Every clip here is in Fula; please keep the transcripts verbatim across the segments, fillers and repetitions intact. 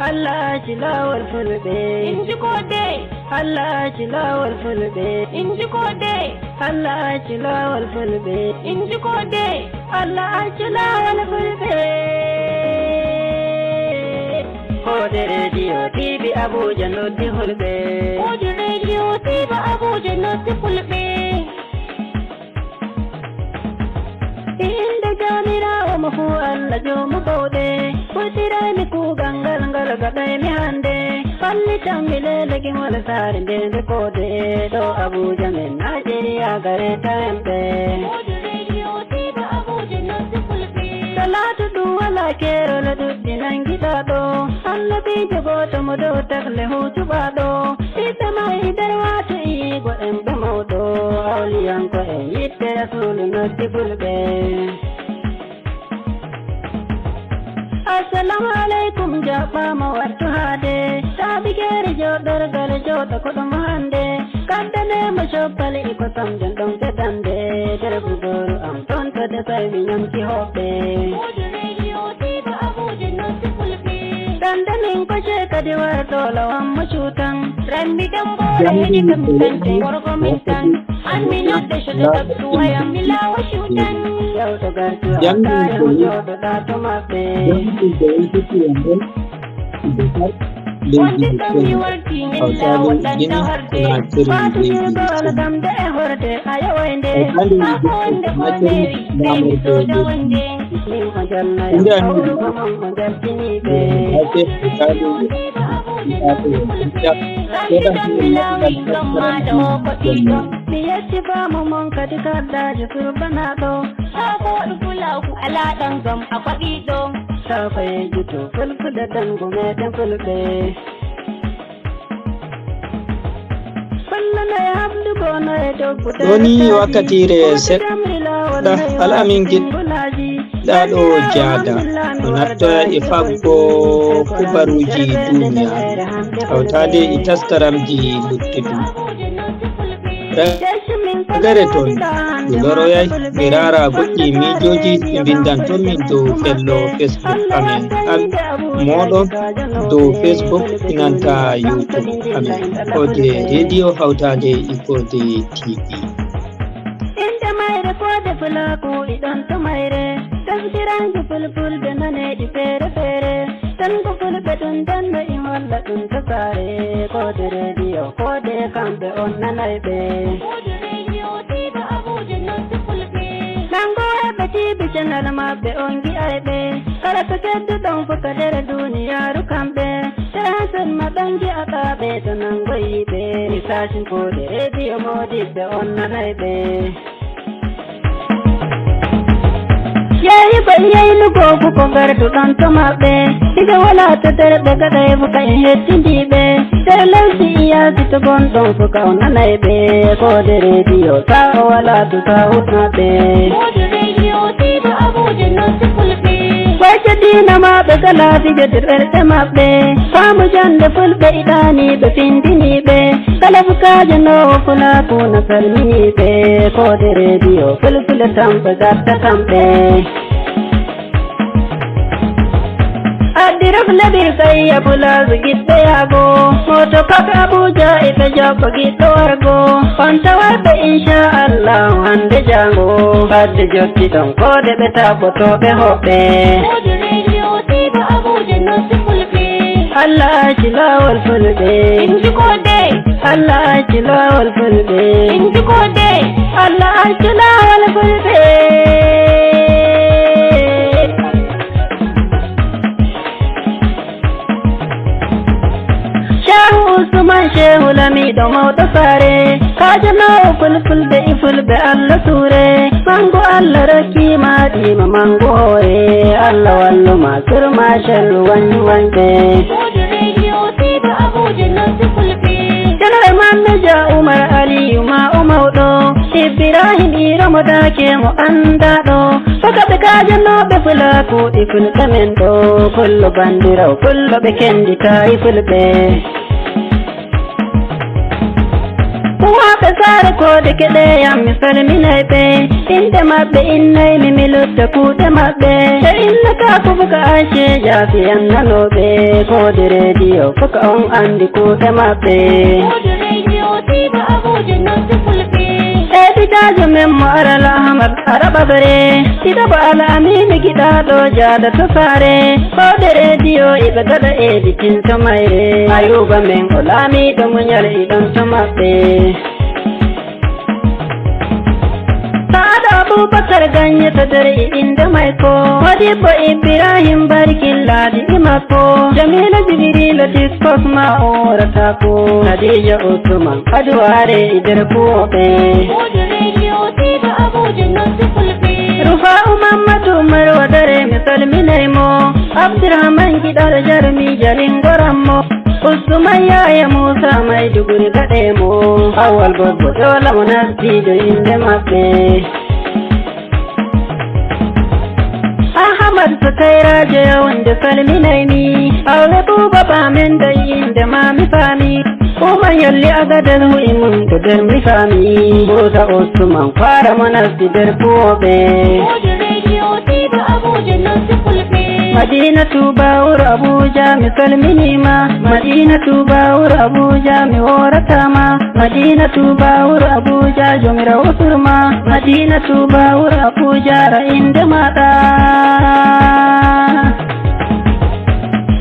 Allah acci laawol fulɓe. Inji koode. Allah acci laawol fulɓe. Inji koode. Allah acci laawol fulɓe. Inji koode. Allah acci laawol fulɓe. Koode rediyo T V Abuja noddi fulɓe. Koode rediyo T V Abuja noddi fulɓe. Innde Joomiraawo mo fuu Allah joomu bawɗe, ɓurtiraymi kuugal ngal, ngal gaɗaymi hannde. Fallitanmi leele gimol saare nde nde koode, ɗo Abuja men Najeriya gare taemɓe. Salaatu ɗum walaa keerol ɗuɗɗi nangiɗaa ɗo, annabiijo gooto mo dow tagle huutuɓaa ɗo. Ɓiɓɓe maayi nder wato iyigo en ɓe mawɗo, awliyanko en yiɗɓe Rasuulu noddi fulɓe. Assalamu aleykum, jaɓɓaama wattu haade. Taaɓi geeri jooɗorgal jooɗo ko ɗum hannde. Kaddanee mo coppali e kosam jon ɗon fedande. Nder bugooru am ton to defay mi ñamti hoɓɓe. Gande min ko ce kadi warɗo lawan mo cuutan. Rammi damboore hedi kam tante gorko min tan. An mi nodde soto tabtu wayam mi laawa cuutan. Yawto gartu hattaare mo jooɗoɗa to maɓɓe. Wonde ɗon mi warti min laawa ɗan tawarde. Faatu jurgol kam de e horde a yaway nde. Haa ko wonde ko newi ɓeydi soda wonde. Min o jannay hawrugo mon o jaltiniɓe. Mi yetti faamu mon kadi kaddaajo turbanaɗo. Haa ko waɗu fulaaku alaa ɗan gam a faɗiɗo. Taa ko yejjito fulfude dangu meɗen fulɓe. Ɗo ni wakkatiire seɗɗa, Al'amin giɗɗaaɗo jaada, no nattoya e faggo kubaruuji duuniyaaru, hawtaade e taskaramji luttuɗi. Ragare toon, mi loroyay, mi raara goɗɗi miijooji ɗi mbinndan toon min dow fello Facebook amen, al mooɗon dow Facebook, inanta YouTube amen, Koode Rediyo hawtaade e Koode T V. Innde mayre Koode Fulaaku iɗon to mayre, taskiraandu fulfulde naneeɗi feere feere, tan ko fulɓe ɗum danno e holla ɗum to saare, Koode Rediyo, Koode kamɓe on nanay ɓe. Nanngooɓe T V channel maɓɓe on ngi'ay ɓe, kala to kedduɗon fof ka nder duuniyaaru kamɓe, sera sen ma ɗon ngi'ataa ɓe to nanngoyi ɓe, mi saasin Koode Rediyo moodiɓɓe on nanay ɓe. Yehi ko yeynugo fu ko garduɗon to maɓɓe, diga wala to derɓe gaɗay fu ka en hettindiɓe, nder lawsi iyasi to gonɗon fu ka o nanay ɓe, Koode Rediyo sa o wala to sa hutna ɓe. Koode Rediyo Tiiba Abuja noddi fulɓe. Wayce diina maɓɓe kala fijodir ɓerɗe maɓɓe, faamu jande fulɓe iɗani ɓe findini ɓe, kala fu kajanoowo fulaaku na salmini ɓe, Koode Rediyo fulfule tamɓe gatta tamɓe. Addiraf lebir kayya bulazu giɗɗo yaago, moto kak Abuja e ɓe jabba giɗɗo wargo, on tawarɓe inchallahu hande jango, fadde jotti ɗon koode ɓe tabbotoɓe hoɓɓe. Koode Rediyo Tiiba Abuja noddi fulɓe. Allah acci laawol fulɓe. Inji koode. Allah acci laawol fulɓe. Inji koode. Allah acci laawol fulɓe. Shehu Usman Shehu Lamiɗo mawɗo saare, kajanoowo fulfulde e fulɓe Allah suure. Mangu Allah rokki ma ɗima mangu hoore, Allah wallu ma surma sharru wañi wañɓe. Koode Rediyo Tiiba Abuja noddi fulɓe. Janare Mammeja Umar Aliyu ma o mawɗo, Ibrahim Iro mo daake mo anndaɗo. Foka ɓe kajanooɓe fulaaku e fulɓe men ɗo, fullo bandiraw fullo ɓe kendita e fulɓe. Waɓe saare koode keɗeyam, mi salminay ɓe. Inɗe maɓɓe innay mi, mi lutta kuuɗe maɓɓe. Ɓe innata ko buka Ayce Jaafi, an nanooɓe koode rediyo, foka on anndi kuuɗe maɓɓe. Koode rediyo, Siiba Abuja, noddu fulɓe. Editaajo men mo Aral Ahmad Araɓa Bere, ɗiɗaɓo Al Amini giɗaaɗo jaada to saare. Koode rediyo iɓe gaɗa editin to mayre. Ayuba men o laamiiɗo muñal iɗon to maɓɓe. Saado Abubakar Ganye to nder e innde may ko. Modibbo Ibrahim Barkillaadi e makko. Jamila Jibrila Diskos ma o worata ko. Khadija Usman Aduwaare e nder kuwoɓe. Koode rediyo Siiba Abuja, noddu fulɓe. Rufa'u Mammadu Umar Wadare mi salminay mo. Abdurrahman Giɗal Jarmi jalingoran mo. Usman Yaya Musa Maiduguri gaɗe mo. Awal Bobbo Dola mo nasti e innde maɓɓe. Ahmad Sukayrajo Yawnde salminay mi. Awle Buuba Ba men dey innde ma mi faami. Uma Yolli Agadez hu'i mum to nder mi faami. Buusa Usman Faara mo nasti nder kuwoɓe. Koode rediyo Siiba Abuja, noddu fulɓe. Madinatu Bawur Abuja mi salminii ma. Madinatu Bawur Abuja mi worata ma. Madinatu Bawur Abuja Joomiraawo surma. Madinatu Bawur Abuja ra innde maaɗa.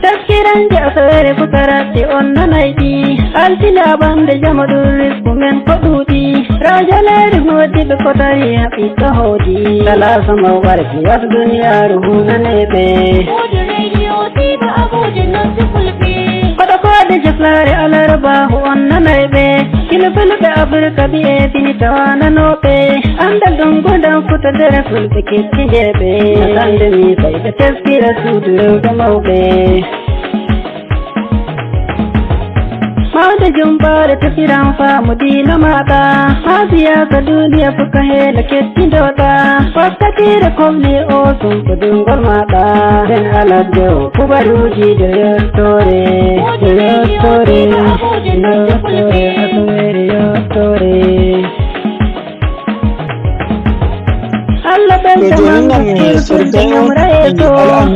Taskiranji asaweere ko taratti on nanay ɗi. Altine aɓande jamo ɗum risku men ko ɗuuɗi. Rajo leydi moodi ɓe ko dari ɓiɗɗo hoodi. Salaasa mo warki yas duniyaaru hunanay ɓe. Koode rediyo Siiba Abuja, noddu fulɓe. Koɗo koode jaflaare alarba on nanay ɓe. Kino fulɓe Afirka ɓiye fini tawa nanooɓe. Anndal ɗum gudam futa nder fulɓe kettinde ɓe. Natande mi fay ɓe teskira suudu rewɓe mawɓe. Mawɗo jumbaare tafiran faamu diina maaɗa. Haa siyaasa duniya fof ka heela kettindoɗa. Wakkatiire komni o sumpo dungol maaɗa. Nden aladde o kubaruuji de yottoore. De yottoore. Yottoore. Asaweere yottoore. Allah ɓeyda mangu fulfulde ñamra yeeso.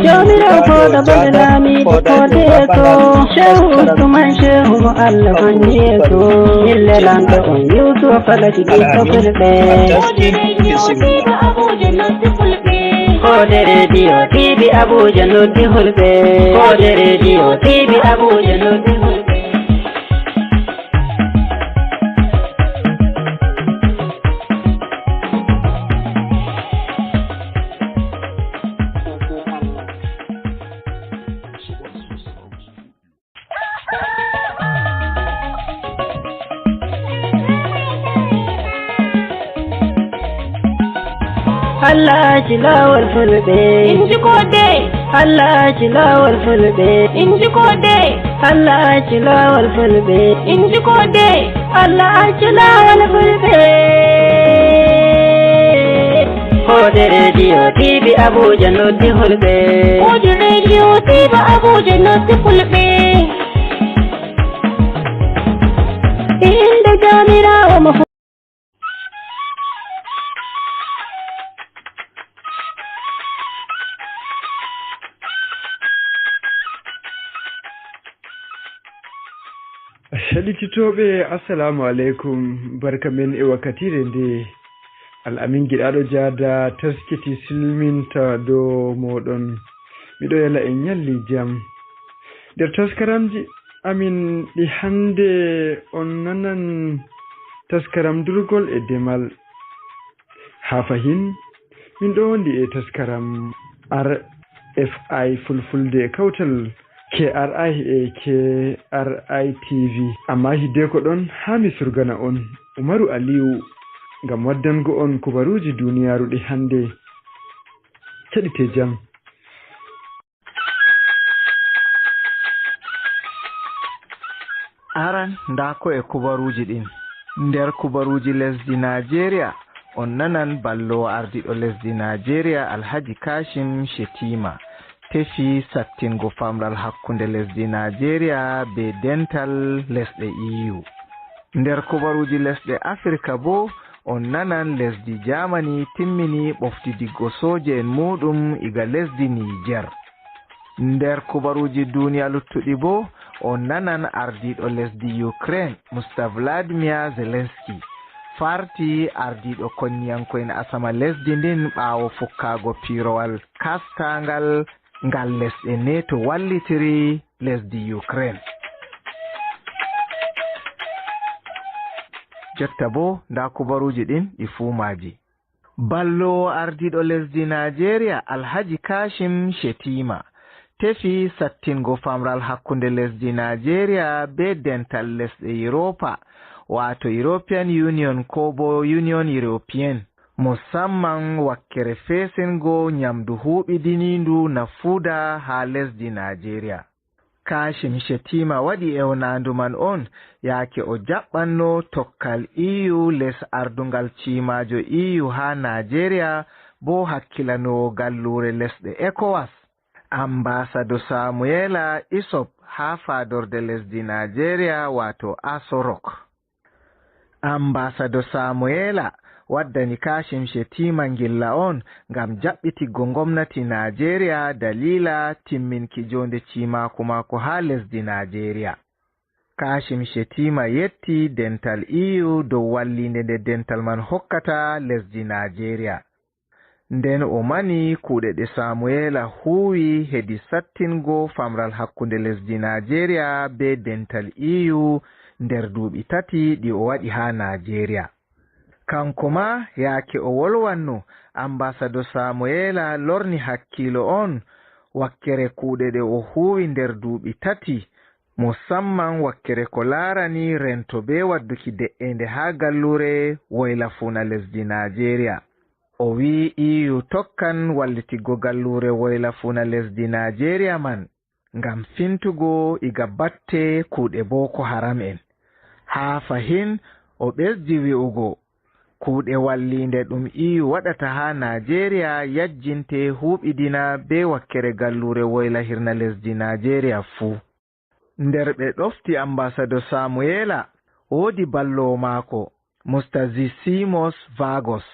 Joomiraawo fooɗa ɓoɗe laamiiɗo fooɗe yeeso. Shehu Usman Shehu mo Allah fanni yeeso. Mille lanɗo on Yuusufa Falaki ɓiɗɗo fulɓe. Koode rediyo T V Abuja noddi fulɓe. Koode rediyo T V Abuja noddi fulɓe. Allah acci laawol fulɓe. Inji koode. Allah acci laawol fulɓe. Inji koode. Allah acci laawol fulɓe. Inji koode. Allah acci laawol fulɓe. Koode rediyo T V Abuja noddi fulɓe. Koode rediyo T V Abuja noddi fulɓe. Innde Joomiraawo mo Heɗititooɓe, assalamu aleykum. Barka men e wakkatiire nde. Al Amin Giɗaaɗo Jaada taskiti silminta dow mooɗon. Miɗo yala en ñalli jam. Nder taskaramji amin ɗi hannde, on nanan taskaram durgol e demal. Haa fahin, min ɗo wondi e taskaram R F I Fulfulde e kawtal K R I e K R I T V. Amma hiddeko ɗon, haa mi surgana on, Umaru Aliyu, ngam waddango on kubaruuji duniyaaru ɗi hannde. Keɗite jam. Aran, ndaa ko e kubaruuji ɗin. Nder kubaruuji lesdi Naajeeriya, on nanan balloowo ardiiɗo lesdi Naajeeriya, Alhaji Kashim Shettima, tefi sattingo famral hakkunde lesdi Naajeeriya bee dental lesɗe E U. Nder kubaruuji lesɗe Afirka boo, on nanan lesdi Jaamani timmini ɓoftidiggo sooje'en muuɗum iga lesdi Niijer. Nder kubaruuji duniya luttuɗi boo, on nanan ardiiɗo lesdi Ukraine, Mister Vladimir Zelensky, farti ardiiɗo konniyanko'en asama lesdi ndin ɓaawo fukkaago piirowal kastaangal ngal lesɗe NATO wallitiri lesdi Ukraine. Jotta boo, ndaa kubaruuji ɗin ɗi fuu maaji. Balloowo ardiiɗo lesdi Naajeeriya, Alhaji Kashim Shettima, tefi sattingo famral hakkunde lesdi Naajeeriya bee dental lesɗe Europa, waato European Union koo boo Union European, musamman wakkere feesingo nyamdu huuɓidiniindu nafuuda haa lesdi Naajeeriya. Kashim Shettima waɗi ewnaandu man on yaake o jaɓɓanno tokkal E U les ardungal ciimaajo E U haa Naajeeriya, boo hakkilanoowo galluure lesɗe ECOWAS, Ambaasado Samuela Isop haa faadorde lesdi Naajeeriya, waato Aso Rock. Ambaasado Samuela waddani Kashim Shettima ngilla on ngam jaɓɓitiggo ngomnati Naajeeriya daliila timminki joonde ciimaaku maako haa lesdi Naajeeriya. Kashim Shettima yetti dental E U dow walliinde nde dental man hokkata lesdi Naajeeriya. Nden o mani kuuɗe ɗe Samuela huuwi hedi sattingo famral hakkunde lesdi Naajeeriya bee dental E U nder duuɓi tati ɗi o waɗi haa Naajeeriya. Kanko maa, yaake o wolwanno, Ambaasado Samuela lorni hakkiilo on wakkere kuuɗe ɗe o huuwi nder duuɓi tati, musamman wakkere ko laarani rento bee wadduki de'eende haa galluure woyla fuuna lesdi Naajeeriya. O wi'i E U tokkan wallitiggo galluure woyla fuuna lesdi Naajeeriya man ngam fintugo iga batte kuuɗe Boko Haram en. Haa fahin o ɓesdi wi'ugo, kuuɗe walliinde ɗum E U waɗata haa Naajeeriya yajjinte huuɓidina bee wakkere galluure woyla hirna lesdi Naajeeriya fuu. Nder ɓe ɗofti Ambaasado Samuela, woodi balloowo maako, Musta Zisimos Vagos,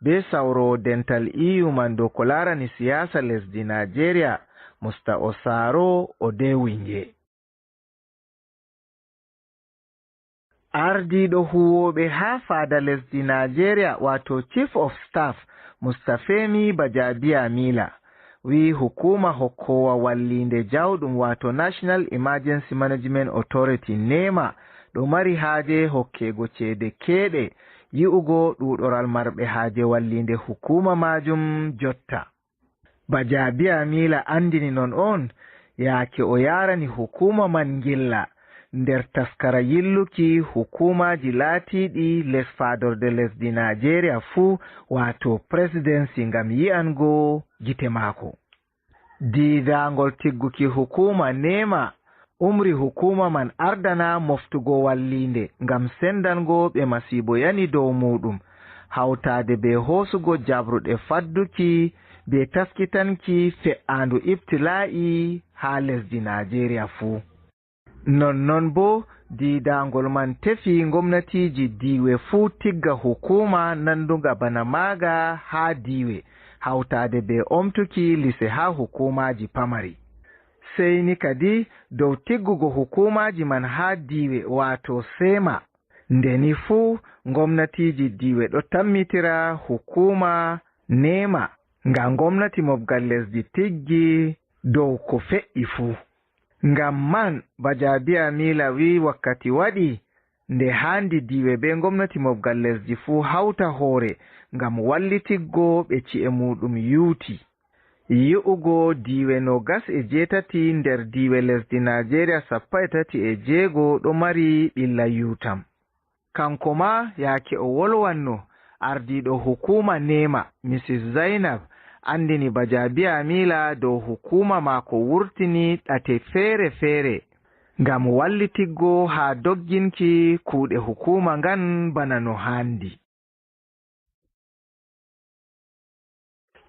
bee sawroowo dental E U man dow ko laarani siyaasa lesdi Naajeeriya, Musta Osaro Odewinge. Ardiiɗo huuwooɓe haa faada lesdi Naajeeriya, waato Chief of Staff, Musta Femi Bajabiamila, wi'i hukuuma hokkoowa walliinde jawɗum, waato National Emergency Management Authority, nema, ɗo mari haaje hokkeego ceede keeɗe, yi'ugo ɗuuɗoral marɓe haaje walliinde hukuuma maajum jotta. Bajabiamila anndini non on, yaake o yaarani hukuuma man ngilla nder taskara yilluki hukuumaaji laatiiɗi les faadorde lesdi Naajeeriya fuu, waato presidency, ngam yi'ango gite maako. Diidaangol tigguki hukuuma nema umri hukuuma man ardana moftugo walliinde ngam sendango ɓe masiibo yani dow muuɗum, hawtaade bee hoosugo jabruɗe fadduki bee taskitanki fe'aandu ibtilaa'i haa lesdi Naajeeriya fuu. Nonnon boo, diidaangol man tefi ngomnatiiji diiwe fuu tigga hukuuma nannduga bana maaga haa diiwe, hawtaade bee omtuki lise haa hukuumaaji pamari. Sey ni kadi dow tiggugo hukuumaaji man haa diiwe, waato seema. Nde ni fuu, ngomnatiiji diiwe ɗo tammitira hukuuma nema nga ngomnati mobgal lesdi tiggi dow ko fe'i fuu. Ngam man, Bajabiamila wi'i wakkati waɗi nde haandi diiwe bee ngomnati mobgal lesdi fuu hawta hoore ngam wallitiggo ɓe ci'e muuɗum yuuti. Yi'ugo diiwe noogas e jeetati nder diiwe lesdi Naajeeriya sappo e tati e jeego ɗo mari ɓilla yuutam. Kanko maa, yaake o wolwanno, ardiiɗo hukuuma nema, Misis Zainab, anndini Bajabiamila dow hukuuma maako wurtini ɗate feere-feere ngam wallitiggo haa dogginki kuuɗe hukuuma ngan bana no haandi.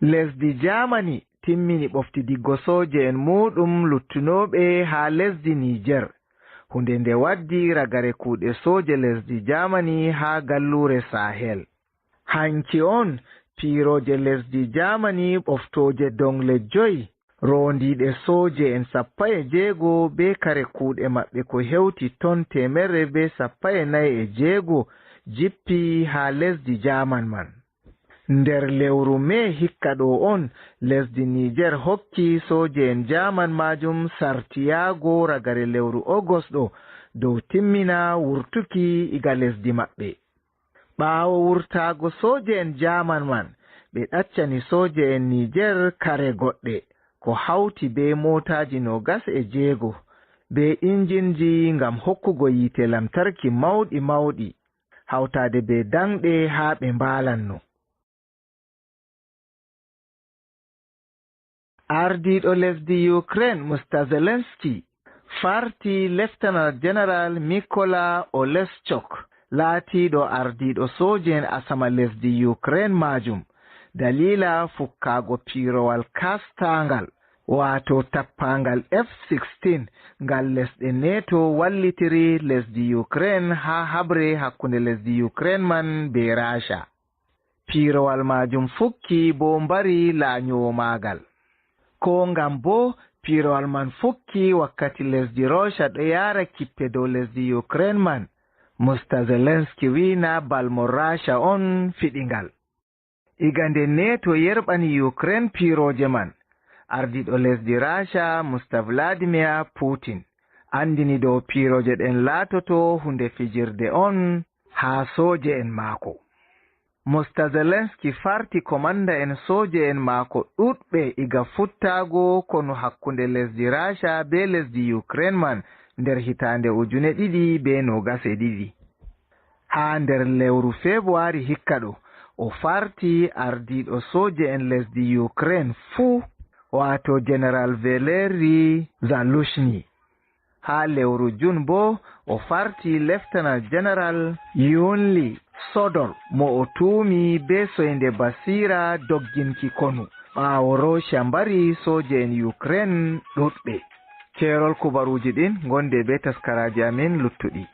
Lesdi Jaamani timmini ɓoftidiggo sooje'en muuɗum luttunooɓe haa lesdi Niijer. Hunde nde waddi ragare kuuɗe sooje lesdi Jaamani haa galluure Sahel. Hanki on, piirooje lesdi Jaamani ɓoftooje doŋle joy, roondiiɗe sooje en sappo e jeego bee kare kuuɗe maɓɓe ko hewti ton teemerre bee sappo e nayi e jeego, jippi haa lesdi Jaaman man. Nder lewru mee hikka ɗo on, lesdi Niijeer hokki sooje'en Jaaman maajum sartiyaago ragare lewru Ogos ɗo dow timmina wurtuki iga lesdi maɓɓe. Ɓaawo wurtaago sooje'en Jaaman man, ɓe ɗaccani sooje'en Niijeer kare goɗɗe, ko hawti bee mootaaji noogas e jeego, bee injinji ngam hokkugo yiite lamtarki mawɗi mawɗi, hawtaade bee daŋɗe haa ɓe mbaalanno. Ardiiɗo lesdi Ukraine, Mister Zelensky, farti Lieutenant General Mikola Oleshchuk, laatiiɗo ardiiɗo sooje'en asama lesdi Ukraine maajum, daliila fukkaago piirowal kaastaangal, waato tappaangal F sixteen, ngal lesɗe neeto wallitiri lesdi Ukraine haa haɓre hakkunde lesdi Ukraine man bee Rasha. Piirowal maajum fukki boo mbari laanyoowo maagal. Koo ngam boo, piirowal man fukki wakkati lesdi Roca ɗo yaara kippe dow lesdi Ukraine man. Mister Zelensky wi'i na balmo Raca on fiɗi ngal. Iga nde neeto yerɓani Ukraine piirooje man, ardiiɗo lesdi Raca, Mister Vladimir Putin, anndini dow piirooje ɗen laatoto huunde fijirde on haa sooje'en maako. Mister Zelensky farti komanda'en sooje'en maako ɗuuɗɓe iga futtaago konu hakkunde lesdi Raca bee lesdi Ukraine man nder hitaande ujune ɗiɗi bee noogas e ɗiɗi. Haa nder lewru feebuwari hikka ɗo, o farti ardiiɗo sooje'en lesdi Ukraine fuu, waato General Valery Zaluzhny. Haa lewru jun boo, o farti Lieutenant General Yunli Sodor, mo o tuumi bee soynde basiira dogginki konu, ɓaawo Russia mbari sooje'en Ukraine ɗuuɗɓe. Keerol kubaruuji ɗin, ngonde bee taskaraaji amin luttuɗi.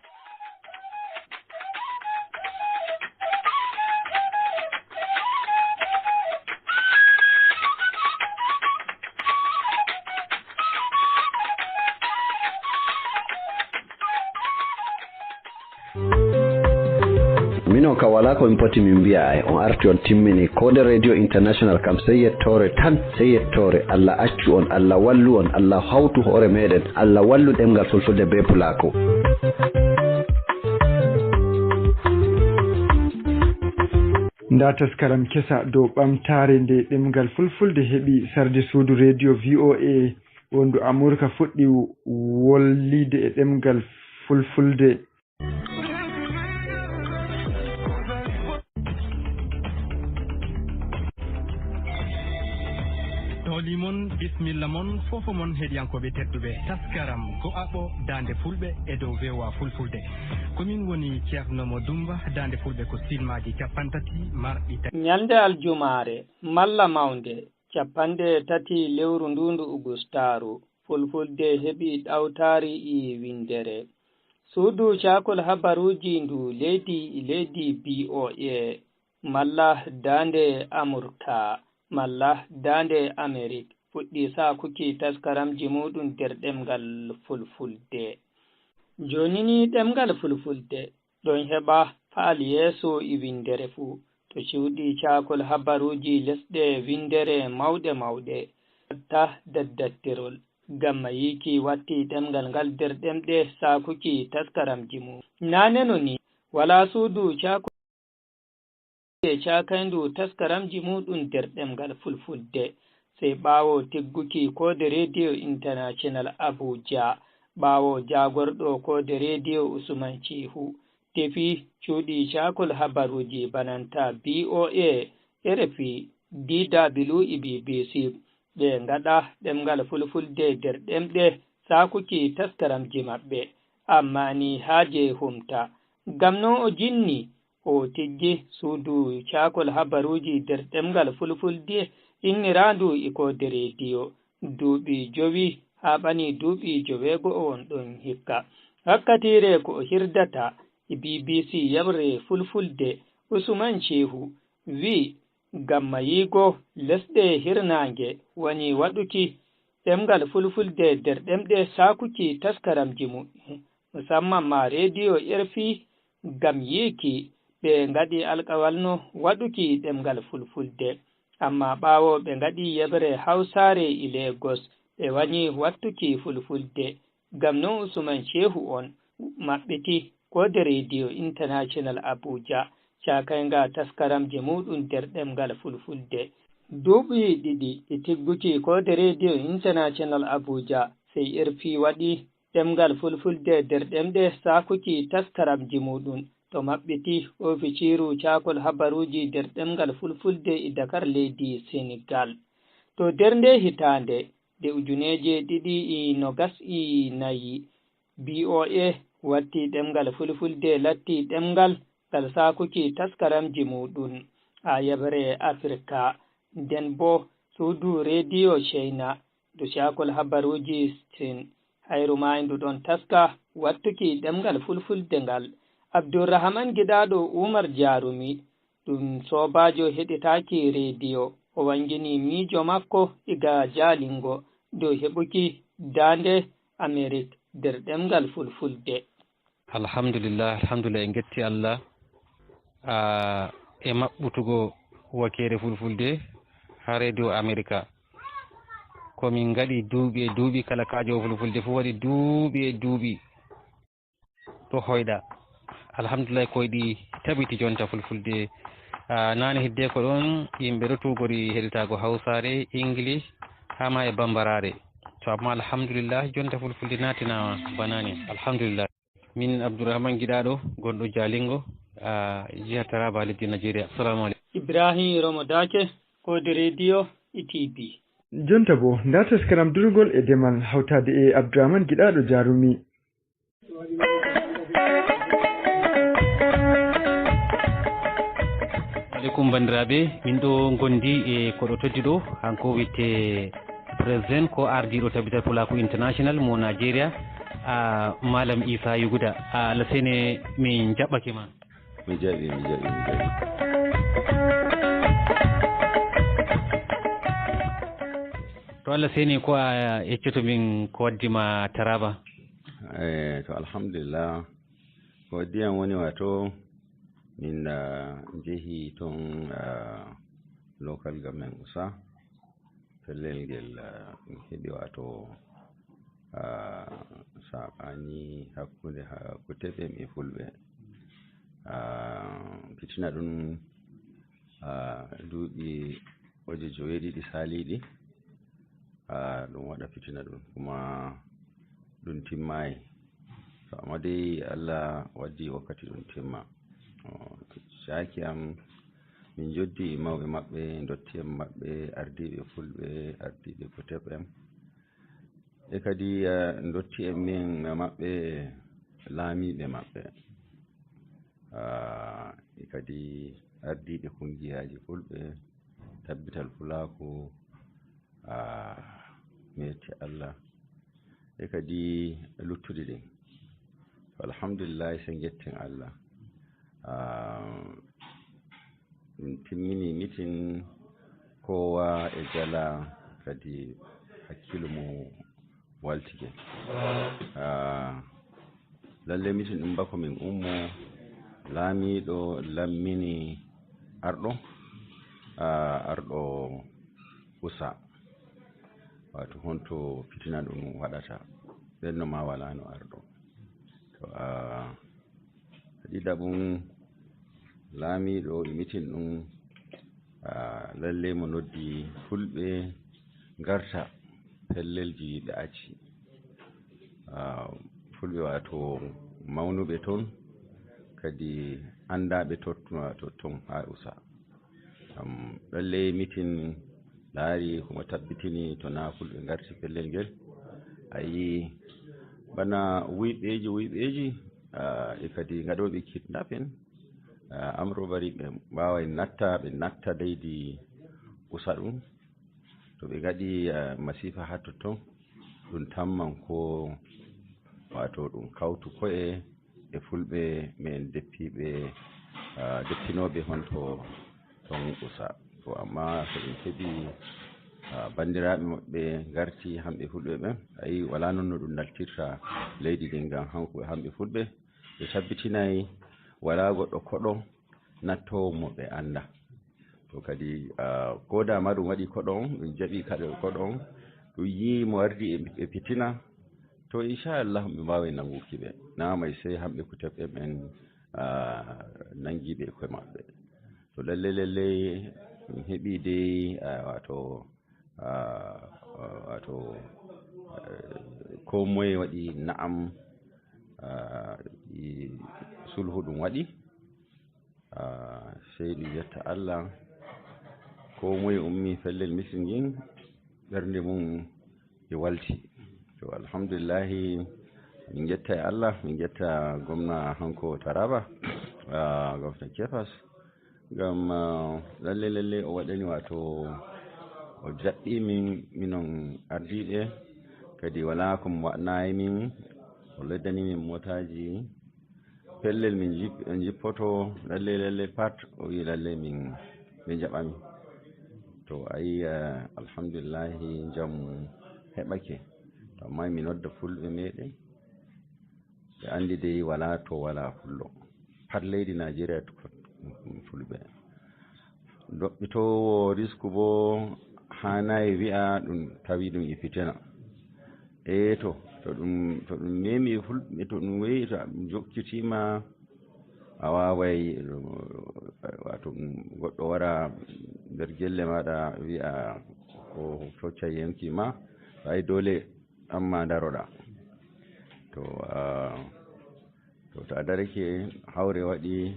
Minon ka wala ko min poti min mbiya ay on arti on timmini kode radio international kam sey yettore tan sey yettore Allah accu on Allah wallu on Allah hawtu hoore meɗen Allah wallu ɗemgal fulfulde be pulako. Nda taskaram kesa dow ɓamtaare nde ɗemngal fulfulde heɓi sarde suudu reediyo V O A wondu Amurka fuɗɗi wolliide e ɗemngal fulfulde. Tooli mon, bismilla mon, fofo mon heɗiyankooɓe tedduɓe. Taskaram Go'aɓo Daande Fulɓe e dow V O A Fulfulde. Ko min woni Ceerno Mo Dumba, Daande Fulɓe ko silmaaji capantati marɗi tati. Ñalnde aljumaare malla mawnde, cappanɗe tati lewru nduundu ugustaaru, Fulfulde heɓi ɗawtaari e winndere. Suudu caakol habaruuji ndu leydi e leydi B O A, malla daande Amurka, malla daande Amerik, fuɗɗi saakuki taskaramji muuɗum nder ɗemngal Fulfulde. Jooni nii ɗemngal Fulfulde ɗon heɓa faal yeeso e winndere fuu, to cuuɗi caakol habaruuji lesɗe winndere mawɗe mawɗe, hatta daddattirol. Ngam mayiiki watti ɗemngal ngal nder ɗemɗe saakuki taskaramji mum. Naaneno nii, walaa suudu caakol e caakayndu taskaramji muuɗum nder ɗemngal Fulfulde, sey ɓaawo tigguki koode Reediyo International Abuja, ɓaawo jaagorɗo koode Reediyo Usman Ciihu, tefi cuuɗi caakol habaruuji bananta B O A, R F I, D W e B B C, ɓe ngaɗa ɗemngal Fulfulde nder ɗemɗe saakuki taskaramji maɓɓe, ammaa nii haaje humta. Ngam non o jinni, o tiggi suudu caakol habaruuji nder ɗemngal Fulfulde inniraandu Ikoode Reediyo. Duuɓi jowi haa ɓani duuɓi joweego'o on ɗon hikka. Wakkatiire ko o hirdata e B B C yeɓre Fulfulde, Usman Shehu wiyi, ngam mayigo lesɗe hirnaange woni waɗuki ɗemngal Fulfulde nder ɗemɗe saakuki taskaramji muɓɓen, musamman ma rediyo R F I, ngam yiiki ɓe ngaɗi alkawal no waɗuki ɗemngal Fulfulde. Amma ɓaawo ɓe ngaɗi yeɓre Hawsaare e Lagos, ɓe wanyi wattuki Fulfulde. Ngam non Usman Shehu on maɓɓiti Koode Radio International Abuja, cakaynga taskaramje muɗum nder ɗemngal Fulfulde. Duuɓi ɗiɗi e tigguki Koode Radio International Abuja, sey R F I waɗi ɗemngal Fulfulde nder ɗemɗe saakuki taskaramji muɗum. To maɓɓiti ofiisiiru caakol habaruuji nder ɗemngal Fulfulde e Dakar, leydi Senegal. To nder nde hitaande, nde ujuneeje ɗiɗi e nogas e nayi, B O A watti ɗemngal Fulfulde latti ɗemngal ngal saakuki taskaramji muɗum haa yeɓre Afirka. Nden boo suudu rediyo China ndu caakol habaruuji Sin, hayru maayndu ɗon taska wattuki ɗemngal Fulfulde ngal. Abdurrahman Giɗaaɗo Umar Jarumi, ɗum soobaajo heɗitaaki rediyo, o wanngini miijo makko iga Jaalingo dow heɓuki daande Amerik nder ɗemngal Fulfulde. Alhamdulillah, alhamdulillah, en ngetti Allah, ah, e maɓɓutugo wakeere Fulfulde haa Radio America. Ko min ngaɗi duuɓi e duuɓi, kala kaajowo Fulfulde fof waɗi duuɓi e duuɓi ɗo hoyɗa. Alhamdulillah, ko yiɗi tabiti jonta Fulfulde. Ah, naane hidde ko ɗon yimɓe ɗo tuugori heɗitaago Hawsaare, English, haa ma e Bambaraare. To amma alhamdulillah, jonta Fulfulde naatinaama banaani. Alhamdulillah. Min Abdourahmane Giɗaaɗo, gonɗo Jaalingo, ah, jiha Taraba, leddi Nigeria. Assalamu alaikum. Ibrahim Romo Dake, Koode Radio e T V. Jonta bo, nda taskaram durgol e demal hawtaade e Abdourahmane Giɗaaɗo Jarumi. Aleykum banndiraaɓe, min ɗo ngondi e koɗo tedduɗo, hanko wiyetee President, ko ardiiɗo Tabital Pulaaku International mo Nigeria, a Malam Isa Yuguda. A Allah sene, min jaɓɓake ma. Mi jaɓi, mi jaɓi, mi jaɓi. To Allah seni, ko a yeccoto min ko waddi ma Taraba? Eh, to alhamdulillah. Ko waddi am woni wato min, ah, njehi ton, ah, local government Usa. Pellel ngel, ah, min heɓi wato, ah, saɓani hakkunde ha-, ko teɓen e fulɓe. Ah, fitina ɗum, ah, duuɓi oje joweeɗiɗi saaliiɗi, ah, ɗum waɗa fitina ɗum, kuma ɗum timmaay. To, amma dey Allah waddi wakkati ɗum timma. O, caaki am, min joddi e mawɓe maɓɓe, ndotti'en maɓɓe, ardiiɓe fulɓe, ardiiɓe ko teɓen. E kadi, eh, ndotti'en min e maɓɓe, laamiiɓe maɓɓe. Ah, e kadi ardiiɓe kungiyaaji fulɓe, tabbital fulaaku, ah, mi yetti Allah. E kadi luttuɗi ɗin. Alhamdulillahi, sen njetten Allah. Ah, ɗum timmini mitin, kowa e jala, kadi hakkiilo mum waltike. Ah, lalle mitin ɗum bako min ummo, laamiiɗo lammini arɗo, ah, arɗo Usa. Wato honto fitina ɗum waɗata, ɓenno ma wala no arɗo. To, ah, ɗiɗaɓum, laamiiɗo e mitin ɗum, ah, lalle mo noddi fulɓe ngarta pellelji ɓe acci. Ah, fulɓe wato mawnuɓe ton, kadi anndaɓe tot-, to-, ton ha Usa. Am, ɗon ley mitin laari ko mo tabbitini to naa fulɓe ngarti pellel ngel. A yii bana wuyɓeeji, wuyɓeeji, ah, e kadi ngaɗooɓe kidnapping, ah, amrobari, ɓe mbaaway natta, ɓe natta leydi Usa ɗum. To ɓe ngaɗi, ah, masiifa haa totton, ɗum tamman ko wato ɗum kawtu koye e fulɓe men deppiiɓe, ah, deptinooɓe honto ton usa. To amma so ɗum heɓi, ah, banndiraaɓe maɓɓe ngarti hamɓe fulɓe ɓen, ayi, wala non no ɗum naltirta leydi ndin, ngam hanko e hamɓe fulɓe ɓe tabbitinay wala goɗɗo koɗo nattoowo mo ɓe annda. To kadi, ah, ko dama ɗum waɗi koɗo on, ɗum jaɓi kadi koɗo on, ɗum yii mo ardi e, e fitina, to inchallah ɓe mbaaway nannguki ɓe. Namay sey hamɓe ko teɓɓe ɓen, ah, nanngi ɓe koye maɓɓe. To lalle lalle ɗum heɓi dey, ah, wato, ah, wato, eh, ko moye waɗi na'am, ah, i sulhu ɗum waɗi. Ah, sey ɗum yetta Allah, ko moye ummi fellel misil ngin, ɓernde mum e walti. To, alhamdulillahi, min jetta e Allah, min jetta gomna hanko Taraba, ah, gomna Kefas, ngam, ah, lalle, lalle o waɗani, wato o jaɓɓi min, minon ardiiɓe, kadi wala ko mo waɗnayi min, o leddani min mootaaji, pellel min jip-, jippoto, lalle, lalle, pat, o wi lalle min, min jaɓami. To, ayi, eh, alhamdulillahi, jam heɓake. To, amma mi nodda fulɓe meɗen, ɓe andi dey wala to wala fullo. Pat leydi Najeriya to fulɓe. Doɓɓitoowo risku bo haanayi wi'a ɗum tawi ɗum e fitina. E to, to ɗum, to ɗum memi e fulɓe, to ɗum weyi, to ɗum jokkitiima, a waaway, wato, ɗum goɗɗo wara nder gelle maaɗa wi'a ko focca yonki ma, ay dole amma ndaroɗa. To, ah, to, to a darake, hawre waɗi,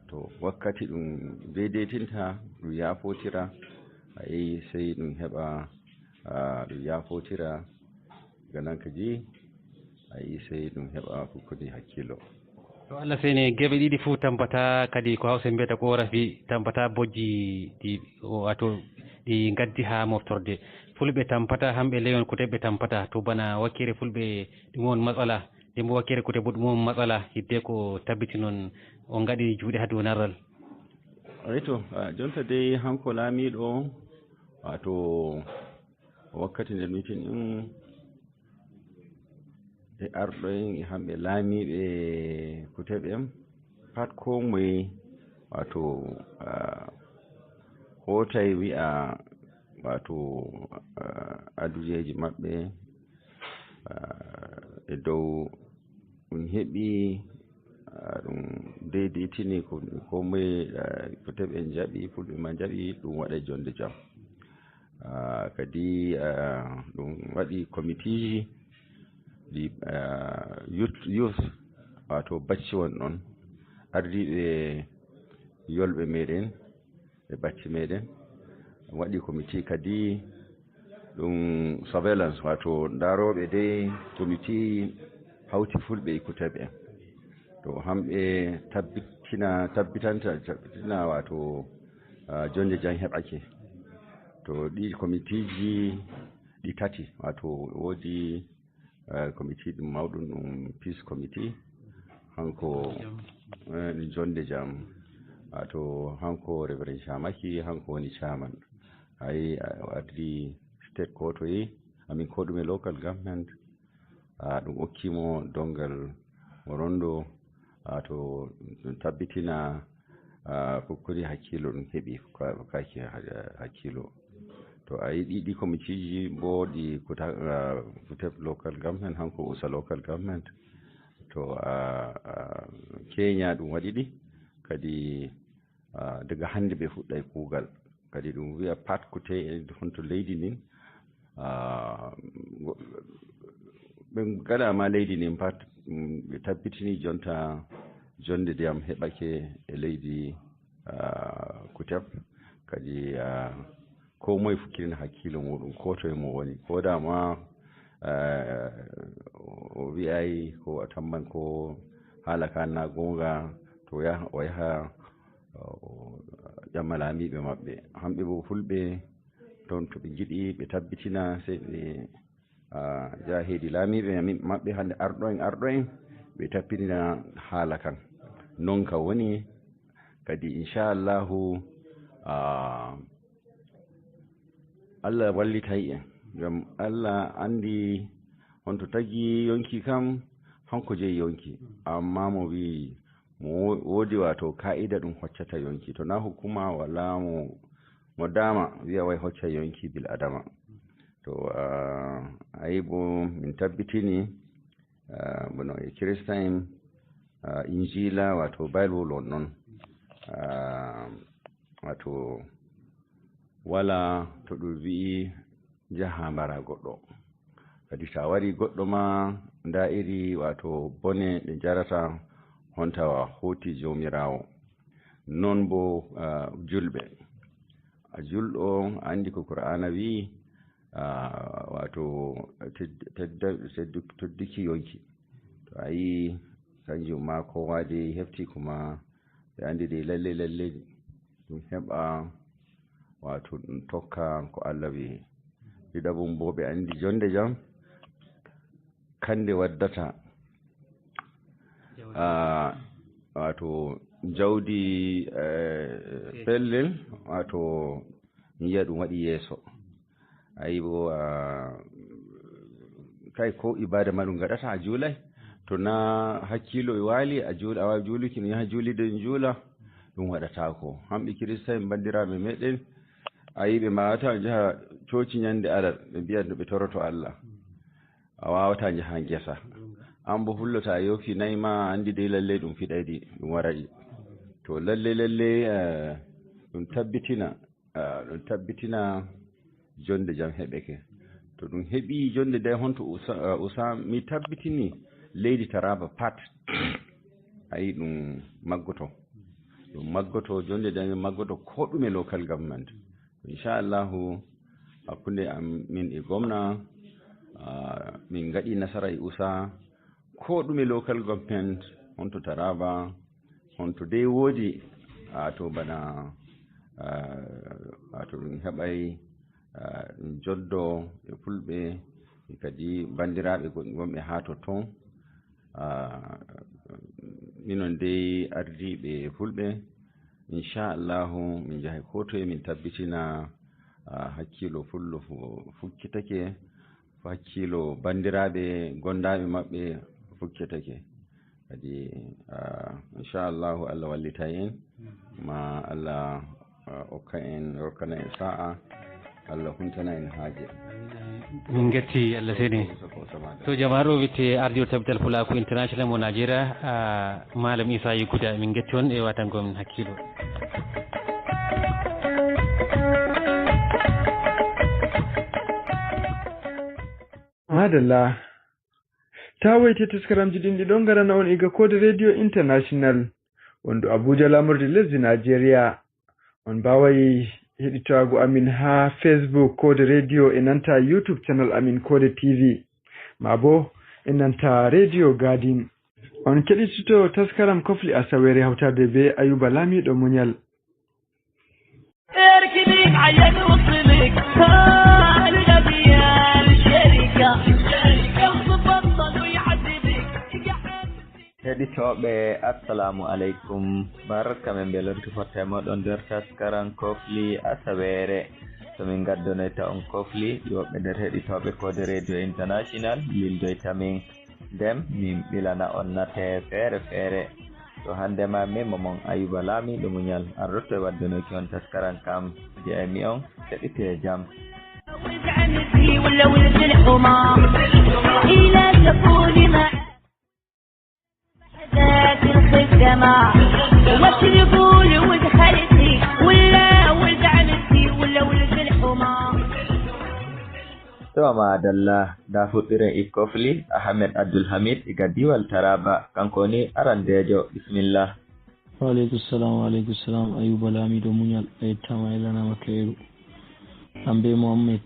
to wakkati ɗum deydeytinta, ɗum yaafotira, a yehi sey ɗum heɓa, ah, ɗum yaafotira, ganan kadi, a yehi sey ɗum heɓa ko koni hakkillo. To Allah sene, geɓe ɗiɗi fuu tampata, kadi ko Hawsa mbiyata ko orafi, tampata bojji ɗi, o, wato, ɗi ngaddi haa moftorde. Fulɓe tampata, hamɓe leyon kuteɓe tampata. To bana wakkere fulɓe ɗum on matsala, dembo wakkere kute bo ɗum on matsala, hidde ko tabbiti non on ngaɗi juuɗe haa dow narral. Eyi to, ah, jonta dey hanko laamiiɗo, wato wakkati nde mitin ɗum, e arɗo en, e hamɓe laamiiɓe kuteɓe en, pat ko moye, wato, ah, hootay wi'a, wato, ah, adujeeji maɓɓe, ah, e dow ɗum heɓi, ah, ɗum deydeytini ko, ko moye, ah, kuteɓe en jaɓi, fulɓe ma jaɓi, ɗum waɗa jonde jam. Ah, kadi, ah, ɗum waɗi komitiiji ɗi, ah, youth, youth, wato bacci won ɗon, ardiiɓe yolɓe meɗen e bacci meɗen. Ɗum waɗi komiti kadi ɗum surveillance, wato ndarooɓe dey komiti hawti fulɓe e kuteɓe en. To hamɓe tabbitina, tabbitanta, tabbitina wato, ah, jonde jam heɓake. To ɗi komitiiji ɗi tati, wato woodi, eh, komiti ɗum mawɗum, ɗum peace committee, hanko, eh, ɗum jonde jam, wato hanko Reverend Shamaki, hanko woni chairman. Ay, o addi state ko to yi, amin ko ɗume local government, ah, ɗum okki mo dongal mo rondo, ah, to ɗum tabbitina, ah, ko koni hakkilo ɗum heɓi, ko, ko kaki ha-, hakkilo. To a yiɗi ɗi komitiiji bo ɗi kuta, ah, kutef local government, hanko usa local government. To, ah, ah, Kenya ɗum waɗi ɗi, kadi, ah, daga hannde ɓe fuɗɗay kuugal. Kadi ɗum wi'a pat ko tey e honto leydi ndin, ah, go-, ɓe ngaɗaama leydi ndin pat, mm, ɓe tabbitini jonta jonde ndiyam heɓake e leydi, ah, Kutep. Kadi, ah, ko moye fukkirina hakkilo muɗum, ko to e mo woni. Ko dama, eh, o wi'ay ko a tamman ko haala ka na goonga, to o yaha, o yaha, o ƴama laamiiɓe maɓɓe. Hamɓe bo fulɓe, toon to ɓe njiɗi, ɓe tabbitina, sey ɓe Ah, jaaheeɗi laamiiɓe maɓɓe hannde arɗo en, arɗo en, ɓe tappinina haala kan. Non ka woni, kadi inchallahu, ah, Allah wallitay en. Ngam Allah anndi honto tagi yonki kam, hanko jeyi yonki. Amma mo wi mo wo-, woodi wato ka'ida ɗum hoccata yonki. To na hukuma wala mo, mo dama wiya way hocca yonki bil adama. To, ah, ayi bo min tabbitini, ah, bono e Kirista en, ah, Injila wato Bible on non. Ah, wato wala to ɗum wi'i jaha mbara goɗɗo. Kadi sa wari goɗɗo ma nda iri wato bone ɗe jarata honta hoti Jawmiraawo. Non bo, ah, julɓe. A julɗo, a andi ko Qur'aana wi'i, ah, wato ted-, tedda-, teddu-, tedduki yonki. To a yi kanjum ma ko wadi hefti kuma ɓe andi de lalle lalle ɗum heɓa wato ɗum tokka ko Allah wi'i. Ɗiɗaɓum bo ɓe andi jonde jam kande waddata, ah, wato jawdi, eh, pellel, wato mi yiya ɗum waɗi yeeso. Ayi bo, ah, kay ko ibada ma ɗum gaɗata a juulay. To na hakkilo e waali a juul-, a waawi juuluki no yaha juulide en juula, ɗum waɗataako. Hamɓe Kirista en banndiraaɓe meɗen, ayi ɓe mbaawata njaha cooci ñande alat, ɓe mbiya no ɓe toroto Allah. A waawata njaha ngesa. An bo hullo ta yoofi nayi ma, andi dey lalle ɗum fiɗayɗi, ɗum waraɗi. To lalle lalle, eh, ɗum tabbitina, eh, ɗum tabbitina jonde jam heɓeke. To ɗum heɓi jonde dey honto usa, eh, usa, mi tabbitini leydi Taraba pat. Ayi ɗum maggoto. Ɗum maggoto jonde dey maggoto ko ɗume local government. Inchallahu, hakkunde am min e gomna, ah, min ngaɗi nasara e usa, ko ɗume local government, honto Taraba, honto dey woodi, ah, to bana, ah, ah, to ɗum heɓay, ah, ɗum joddo e fulɓe, e kadi banndiraaɓe gon-, gonɓe haa to ton. Ah, minon dey ardiiɓe fulɓe, inchallahu min njahay ko toye min tabbitina, ah, hakkilo fullo fu-, fukkitake, hakkilo banndiraaɓe gondaaɓe maɓɓe fukkitake. Kadi, ah, inchallahu Allah wallitay en, ma Allah, ah, okka en, rokkana en sa'a, Allah huntana en haaje. Min ngetti Allah seni. To jamaaro witte ardiiɗo Tabital Pulaaku International mo Najeriya, ah, Malam Isa Yuguda, min ngetti on e watango min hakkilo. Madalla. Ta woyte taskaramji ɗin ɗiɗon ngarana on iga Kode Radio International. On ɗo Abuja, lamorde lesdi Najeriya. On mbaaway heɗitaago amin haa Facebook Kode Radio e nanta YouTube channel amin Kode T V. Maa bo e nanta Radio Garden. On keɗitito taskaram Kofli Asawere hawtaade be Ayuba Lamiɗo Muñal. Heɗitooɓe, assalamu aleykum. Barka men belorki fotta e moɗon nder taskaran Kofli Asaweere. To min ngaddonoyta on Kofli, woɓɓe nder heɗitooɓe Kode Radio International lindoyta min. Ndem min ɓilana on nate feere feere. To hannde ma min mo mon Ayuba Laamiiɗo Muñal arrotto e waddanoyki on taskaran kam. Jeeymi on, heɗitee jam. To maadalla, nda fuɗɗiren e Kofli Ahmed Abdul Hamid iga diwal Taraba, kanko woni arandeejo. Bismillah. Wa aleykum salam, wa aleykum salam. Ayuba Laamiiɗo Muñal, a yettaama, a yelanama kayru. An be Mohammed,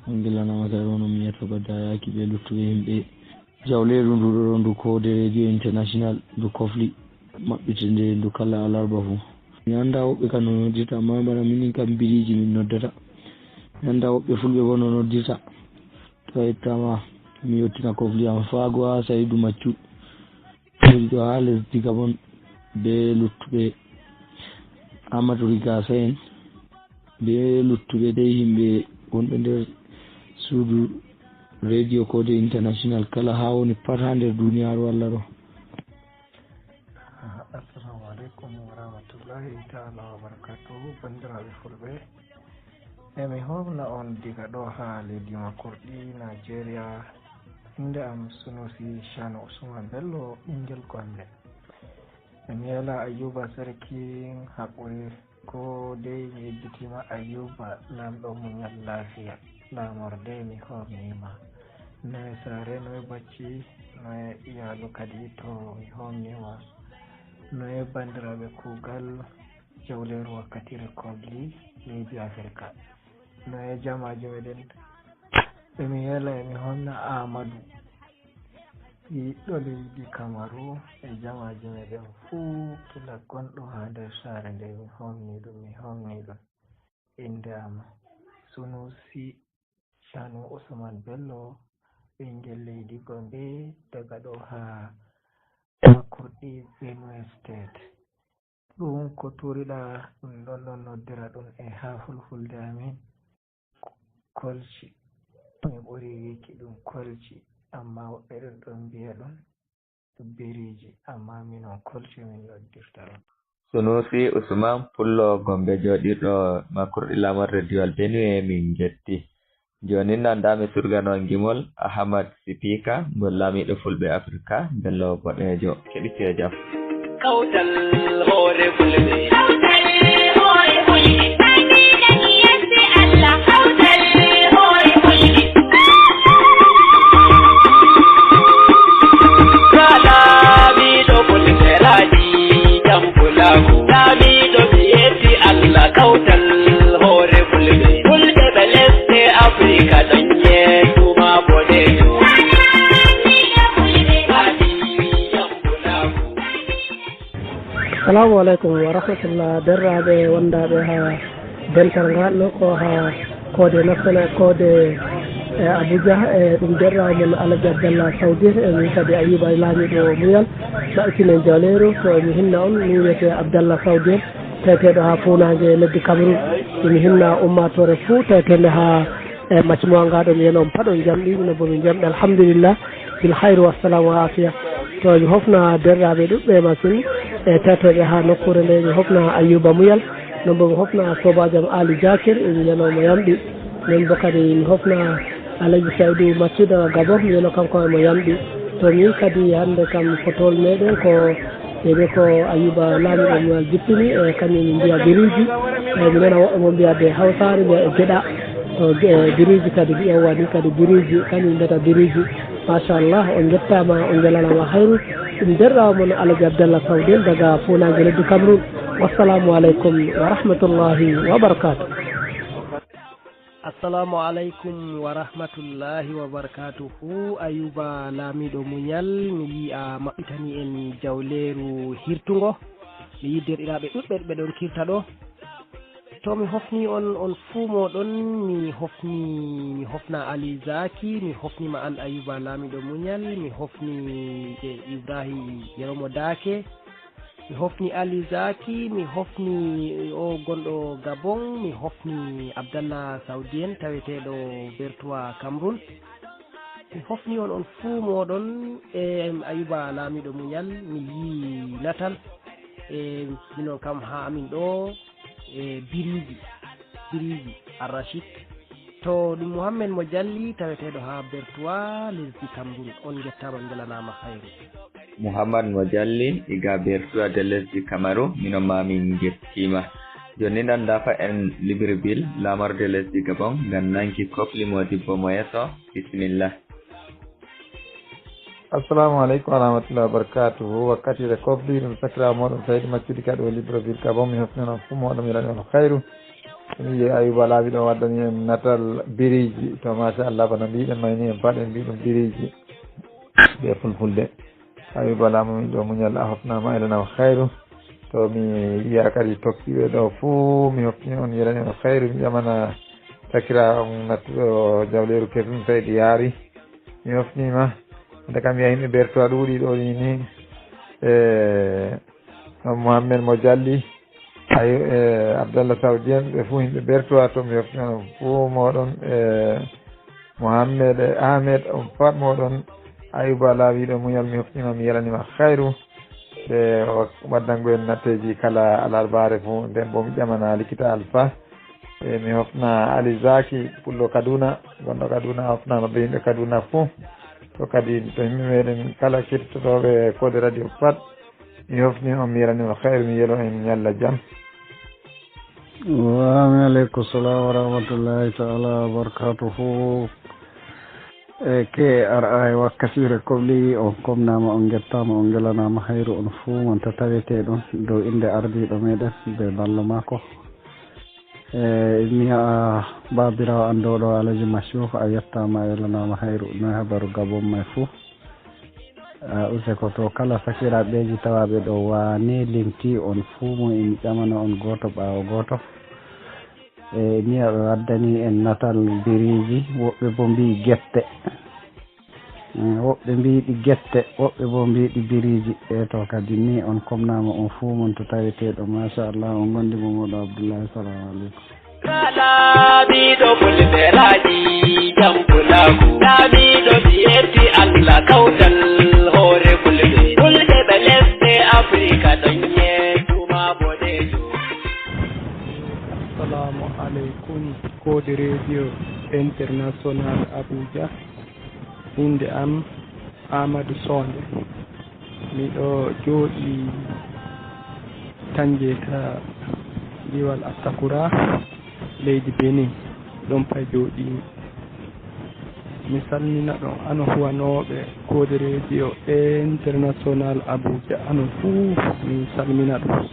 on ngelanama kayru, no mi yiyata ba dayaaki be luttuɓe yimɓe. Jawleeru ndu ɗo ndu Kode Radio International ndu Kofli, maɓɓitinde ndu kala alarba fuu. Mi annda woɓɓe kam no noddirta, amma bana minin kam Biriiji min noddata. Mi annda woɓɓe fulɓe bo no noddirta. To a yettaama, mi yottina kofli am faago haa Saydu Maccu. Woni ɗo haa lesdi Gabon, be luttuɓe Amadou Rigasa en, be luttuɓe dey yimɓe wonɓe nder suudu Radio Kode International kala haa woni pat haa nder duniyaaru Allah ɗo. Assalamu alaikum wa rahmatullahi ta'ala wa barakatuhu, banndiraaɓe fulɓe. E mi homna on diga ɗo haa leydi Makurdi, Nigeria. Innde am Sunusi Shano Usman Bello, ɓinngel Gombe. E mi yela Ayuba Sarki haɓɓoyre. Ko dey mi yejjitiima Ayuba, laamɗo muñal laafiya. Laamorde mi homniima. Noye saare, noye bacci, noye iyaalu kadi to mi homniima. Noye banndiraaɓe kuugal, jawleeru wakkatiire kobli leydi Afirka. Noye jamaaji meɗen. E mi yela, e mi homna Aamadu. Ɓiɗɗo leydi Kamaru e jamaaji meɗen fuu, kila gonɗo haa nder saare nde, mi homni ɗum, mi homni ɗum. Innde am Sunusi Shanu Usman Bello, ɓinngel leydi Gombe, daga ɗo haa Makurdi, Benue State. Ɗum ko tuuriɗaa, ɗum ɗon ɗon noddira ɗum e haa fulfulde amin. Kolci. Mi ɓuri wiiki ɗum kolci, amma woɓɓe ɗon ɗon mbiya ɗum biriiji, amma minon kolci min noddirta ɗum. Sunusi Usman, pullo Gombe jooɗiiɗo Makurdi laamorde Diwal Benue, min njetti. Jooni nanndaa mi surgano ngimol Ahmad Sipika, ngol laamiiɗo fulɓe Afirka, bello boɗeejo. Keɗitee jam. Kawtal hoore fulɓe. Kawtal hoore fulɓe. Amiina mi yetti Allah. Kawtal hoore fulɓe. Ka laamiiɗo fulɓe raaji jam pulaaku. Laamiiɗo mi yetti Allah. Kawtal hoore fulɓe. Fulɓe ɓe lesɗe Afirka ɗon yettuma boɗeejo. Assalamu alaikum wa rahmatullah, derraaɓe wondaaɓe haa dental ngal ɗo, ko haa koode national, koode, e, Abuja, e ɗum derraawo mon Alhaji Abdallah Saudi, e min kadi Ayuba laamiiɗo muñal, ɗaɓɓitinen jawleeru, to mi hinna on, mi wiyete Abdallah Saudi, taweteeɗo haa fuunaange leddi Cameroun. Mi hinna ummaatoore fuu taweteende haa, e, macmuwa ngaa ɗo, mi yeno on paɗon jamɗi, mino bo min jamɗi, alhamdulillah. Bil khayri wa salam wa afiya. To mi hofna derraaɓe ɗuɗɓe masin e tawetooɓe haa nokkuure nde, mi hofna Ayuba Muyal, non bo mi hofna soobaajo am Ali Jakir, mi yano mo yamɗi. Nden bo kadi mi hofna Alhaji Saydu Maccuɗo Gabo, mi yano kanko e mo yamɗi. To min kadi hannde kam fotowol meɗen ko, ɓe ko Ayuba laamiɗo Muyal jippini, e kañum min mbiya biriji. E mi nana woɓɓe mo mbiya de Hawsaare, mbiya e geɗa. To ge-, biriji kadi, mi ƴeewa ni kadi biriji, kañum mbiyata biriji. Machallah, on njettaama, on njalanama hayru. Ɗum derɗaawo mon Alhaji Abdallah Sawdel daga fuunaange leddi Cameroun. Wassalamu aleykum wa rahmatullahi wa barakatuh. Assalamu aleykum wa rahmatullahi wa barakatuhu. Ayuba laamiiɗo muñal, mi yii a maɓɓitani en jawleeru hirtungo. Mi yii derɗiraaɓe ɗuɗɓe ɓe ɗon kirta ɗo. To mi hofni on, on fuu mooɗon, mi hofni, mi hofna Ali Zaki, mi hofnima an Ayuba laamiiɗo muñal, mi hofni, e, Ibrahim Yeromo Daake, mi hofni Ali Zaki, mi hofni o gonɗo Gabon, mi hofni Abdallah Saudien taweteeɗo Bertois Cameroun. Mi hofni on, on fuu mooɗon, e Ayuba laamiiɗo muñal, mi yii natal, e minon kam haa amin ɗo, e biriji, biriji Arrachid. To ɗum Mouhamed mo Jalli taweteeɗo haa Bertois, lesdi Cameroun. On njettaama, on njalanaama hayru. Mouhamed mo Jalli, iga Bertois de lesdi Cameroun, minon ma min njettiima. Jooni nanndaa fa en Libreville, laamorde lesdi Gabon, ngam nanki kopli Modibbo mo yeeso. Bisimilla. Assalamu aleykum wa rahmatullahi wa barakatuhu. Wakkatiire kobli ɗum sakiraawo mooɗon Saydi Maccuɗi Kaɗo Libreville Gabon. Mi hofnii on fuu mooɗon, mi yelanii on hayru. Mi yi'i Ayuba Laabi ɗo waddani en natal biriji. To machallah, bana mbiɗen mayni en paɗen mbiɗum biriji. Be fulfulde. Ayuba Laabi ɗo muñal a hofnaama, a yelanama hayru. To mi yi'a kadi tokkiiɓe ɗo fuu, mi hofnii on, yelanii on hayru. Mi ƴamana Sakira on nattuɗo jawleeru kesum, tawi ɗi yaari. Mi hofnima. Hande kam wiya yimɓe berto a ɗuuɗi ɗo ni ni. E, Mohammed mo Jalli. Ay, e, Abdallah Saoudien, ɓe fuu yimɓe berto a to, mi hofnima on fuu moɗon. E, Mohammed e Ahmed, on pat moɗon. Ayuba Lawi ɗo muñal, mi hofnima, mi yelanima khairu. Ɓe waddango en natteji kala alarbaare fuu. Nden bo mi ƴamana likita Alfa. E, mi hofna Ali Zaki, pullo Kaduna, gonɗo Kaduna, hofnama be yimɓe Kaduna fuu. To kadi to yimɓe meɗen kala kettotooɓe Koode Radio pat, mi hofni on, mi yelanima khairu, mi yelo en ñalla jam. Wa aleykum salam wa rahmatullahi taala wa barakatuhu. E, K R I wakkatire kobli, on komnama, on gettama, on gelanama hayru, on fuu mon to tawete ɗon dow inde ardiɗo meɗen be ballo mako. E, mi yi'a babirawo an dow ɗo, Alaji Masuf, a yettama, a yelanama hayru. Noy habaru Gabon may fuu? A, use ko to kala sakiraɓeji tawaɓe ɗo wane limti, on fuu mo imi ƴamana on goto ɓawo goto. E, mi yi'a ɓe waddani en natal biriji, woɓɓe bo mbi gette. Eh, woɓɓe mbiɗi gette, woɓɓe bo mbiɗi biriji. E to kadi ni on komnama on fuu mon to taweteɗo. Machallah, on gondi mo moɗo Abdoullahi. Salamu aleykum. Laamiiɗo fulɓe raaɗi jam pulaaku. Laamiiɗo mi yetti Allah kawtal hoore fulɓe. Fulɓe ɓe lesɗe Afrika ɗon yettuma boɗeejo. Assalamu aleykum, Koode Radio International Abuja. Innde am Amadou Sonde. Miɗo jooɗii Tanjeta, diiwal Asakura, leydi Benin. Ɗon pay jooɗii. Mi salmina ɗon ano huwanooɓe Koode Radio International Abuja, ano fuu mi salmina ɗum.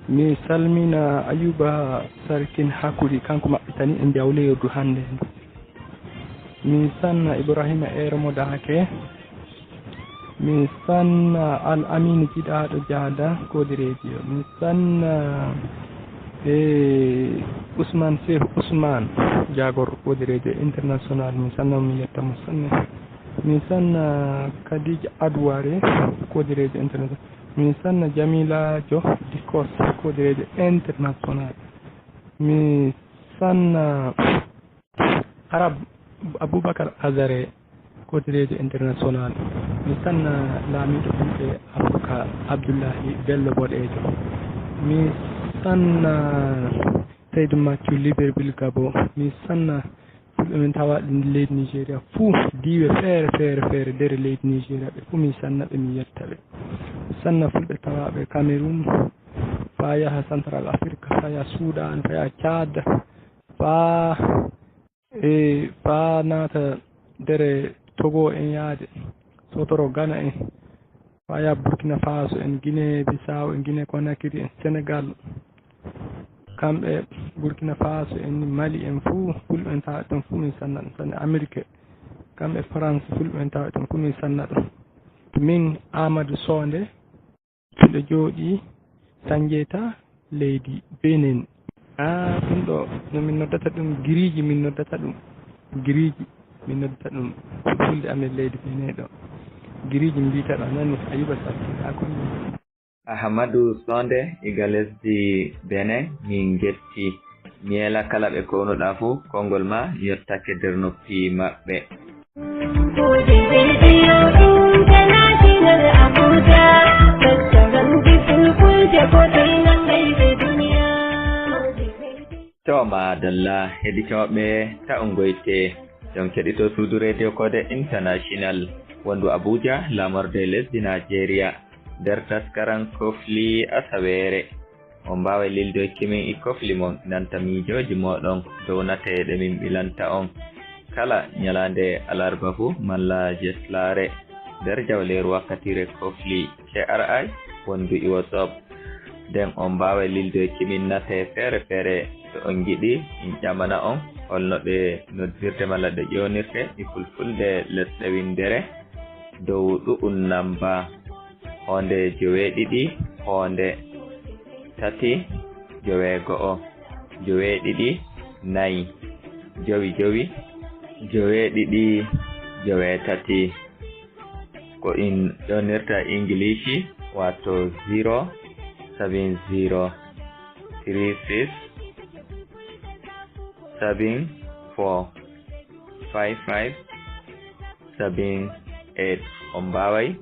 Mi salmina Ayuba Sarkin Hakuri, kanko maɓɓitani en jawleerdu hannde ndu. Mi sanna Ibrahima Eero mo Dahake. Mi sanna Al Aminu Jiɗaaɗo Jaada Koodi Radio. Mi sanna, e, Usman Seehu Usman Jagor Koodi Radio International. Mi sanna mo, mi yetta mo sanne. Mi sanna Khadija Adware Koodi Radio International. Mi sanna Jamila Jo Dikos Koodi Radio International. Mi sanna Arab Abubakar Azare, Koodi Radio International. Mi sanna laamiiɗo fulɓe Afirka, Abdullahi Bello Boɗeejo. Mi sanna Seydou Mathiou, Libreville, Gabon. Mi sanna fulɓe men tawaaɓe leydi Nigeria fuu, diiwe feere, feere, feere, nder leydi Nigeria, ɓe fuu mi sanna ɓe, mi yetta ɓe. Mi sanna fulɓe tawaaɓe Cameroun, faa yaha Central Africa, faa yaha Sudan, faa yaha Tchad, faa e faa naata nder Togo en yaade, sotoro Ghana en, faa yaha Burkina Faso en, Guinée Bissau en, Guinée Conakry en, Sénégal, kamɓe Burkina Faso en, Mali en fuu, fulɓe en tawa ɗon fuu min sanna ɗum, sanne Amérique, kamɓe France, fulɓe en tawa ɗon fuu min sanna ɗum. Min Amadou Sonde, miɗo jooɗii Tanjeta, leydi Benin. Ah, ɗum ɗo no min noddata ɗum, giriiji min noddata ɗum. Giriiji min noddata ɗum. Fulfulde amen leydi Benin ɗo. Giriiji mbiyata ɗo, a nani, Ayuba Sarki, a konni. Ahamadu Sonde, iga lesdi Benin, min njetti. Mi yela kala ɓe kownuɗaa fuu, konngol maa yottake nder noppi maɓɓe. To, maadalla, heɗitooɓe, ta on ngoyte. Ɗon keɗito suudu Radio Koode International, wondu Abuja, laamorde lesdi Nigeria, nder taskaram Kofli Asaweere. On mbaaway lildoyki min e kofli mon, nanta miijooji mooɗon dow nateeje ɗe min ɓilanta on kala ñalaande alarba fuu, malla jeslaare nder jawleeru wakkatiire kofli C R I wondu e WhatsApp. Nden on mbaaway lildoyki min nate feere feere to on ngiɗi min ƴamana on holno ɗe noddirte malla ɗe ƴoonirte e fulfulde lesɗe winndere dow ɗu'un namba hoonde joweeɗiɗi hoonde tati joweego'o joweeɗiɗi nayi. jowi jowi, joweeɗiɗi, joweetati. Ko in ƴoonirta Ingilishi, wato zero seven zero three six seven four five five seven eight. On mbaaway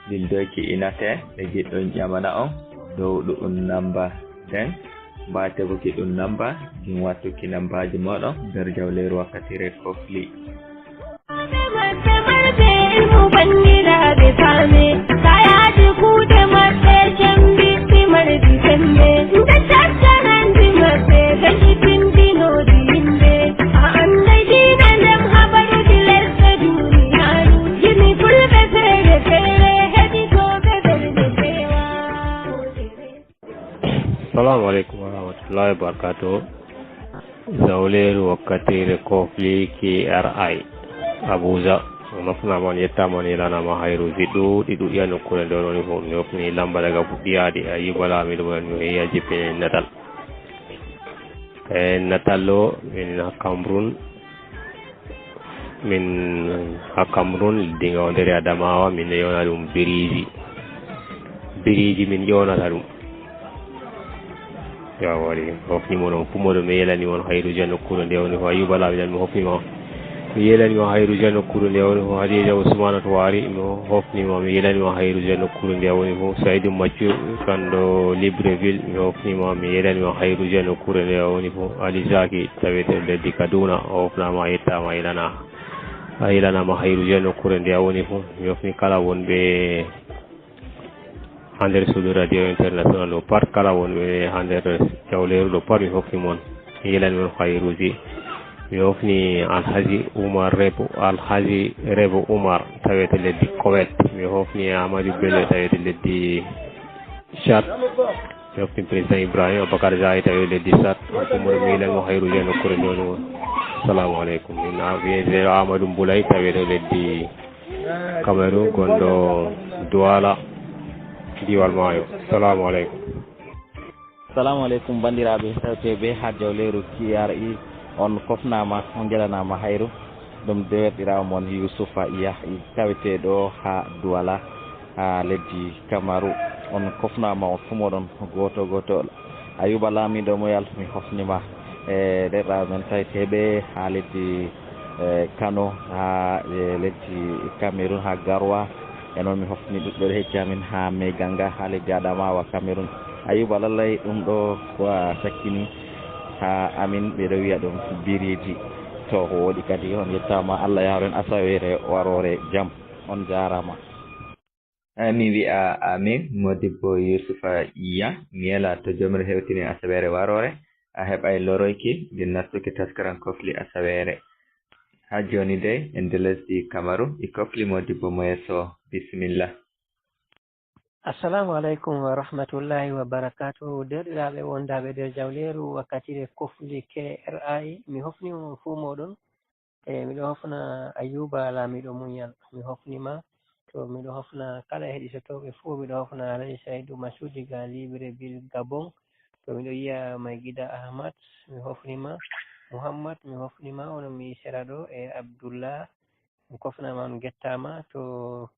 lildoyki inate ɓe ngiɗɗon ƴamana on dow ɗu'un namba nden. Mbaatebuki ɗun namba ngin wattuki nambaaji mooɗon nder jawleeru wakkatiire kofli. Maɓɓe marɓe ilmu banndiraaɓe faame, kayaaji kuuɗe maɓɓe cembiɗɗi marɗi sembe. Nde cakkaranji maɓɓe ɓe jibintinooɗi yimɓe, a anndey diina ndem habaruuji lesɗe duuniyaaru. Yimi fulɓe feere feere, heɗitooɓe ɓerɗe feewaaɗe. Salamu aleykum wa rahmatullahi wa barakatuh. Zawleeru wakkatiire kofli K R I Abuja. On nafnaama, on yettaama, on yelanama hayruuji ɗuuɗi ɗuuɗi haa nokkuure nde on woni fof. Mi hofni lamba daga fuɗɗiyaade Ayuba Laamiiɗo mo mi heya jippine natal. E natal o min haa Cameroun. Min haa Cameroun, leddi nga o nder Adamawa, min no ƴoona ɗum biriiji. Biriiji min ƴoonata ɗum. Yo waɗi, hofni mo ɗon, fumo ɗo, mi yelani on hayruuji haa nokkuure nde woni fof. Ayuba Laamiiɗo, mi hofni ma. Mi yelani ma hayruuji haa nokkuure nde woni fof. Hadiija Usmaana to Waari, mi hofni ma, mi yelani ma hayruuji haa nokkuure nde woni fof. Saydu Maccu, kanɗo Libreville, mi hofni ma, mi yelani ma hayruuji haa nokkuure nde woni fof. Ali Zaki, tawete leddi Kaduna, o hofnaama, a yettaama, a yelana. A yelanama hayruuji haa nokkuure nde a woni fof. Mi hofni kala wonɓe haa nder suudu Radio International ɗo pat, kala wonɓe haa nder jawleeru ɗo pat, mi hofni mon. Mi yelani mon hayruuji. Mi hofni Alhaji Umar Rebo, Alhaji Rebo Umar, tawete leddi Kowet. Mi hofni Amadou Bello, tawete leddi Chad. Mi hofni Président Ibrahima Babacar Dia, tawete leddi Chad. On fof mboɗo miilan mo hayruuji haa nokkuure nde woni mo. Assalamu aleykum. Min a-, wiyetee Amadou Mboulay, tawete leddi Cameroun, gonɗo Douala, diiwal Maayo. Salamu aleykum. Salamu aleykum, banndiraaɓe heɗotooɓe haa jawleeru K R I. On kofnaama, on njelanaama hayru. Ɗum dewerɗiraawo mon Yusufa Iya, taweteeɗo haa Douala, haa leddi Kamaru. On kofnaama, on fuu mooɗon, gooto gooto. Ayuba Laamiiɗo Muyal, mi hofni ma. E deerɗiraaɓe men taweteeɓe haa leddi, e, Kano, haa, e, leddi Cameroun, haa Garoua. E noon mi hofni ɗuɓɓe ɗo hecci amin haa Meiganga, haa leddi Adamawa, Cameroun. Ayuba, lallay ɗum ɗo ko a sakkini haa amin, ɓe ɗo wiya ɗum biriiji. To, ko woɗi kadi, on yettaama, Allah yahru en asaweere waroore jam. On jaaraama. Eh, mi wi'a amin, modibbo Yusufa Iya, mi yela to Joomiraaɗo hewtini asaweere waroore, a heɓay loroyki ngin nastuki taskaram kofli asaweere. Haa jooni dey, en nder lesdi Kamaru, e kofli modibbo mo yeeso. Bisimilla. Assalamu aleykum wa rahmatullahi wa barakatuhu. Deerɗiraaɓe wondaaɓe nder jawleeru wakkatiire kofli K R I, mi hofni on fuu mooɗon. E miɗo hofna Ayuba Laamiiɗo Muñal, mi hofni ma. To miɗo hofna kala heɗitotooɓe fuu, miɗo hofna Alhaji Saydu Masuudi ga Libreville, Gabon. To miɗo yiya Maigida Ahmad, mi hofni ma. Muhammad, mi hofni ma, onon mi sera ɗo, e Abdullah, mi kofna ma, on gettaama. To,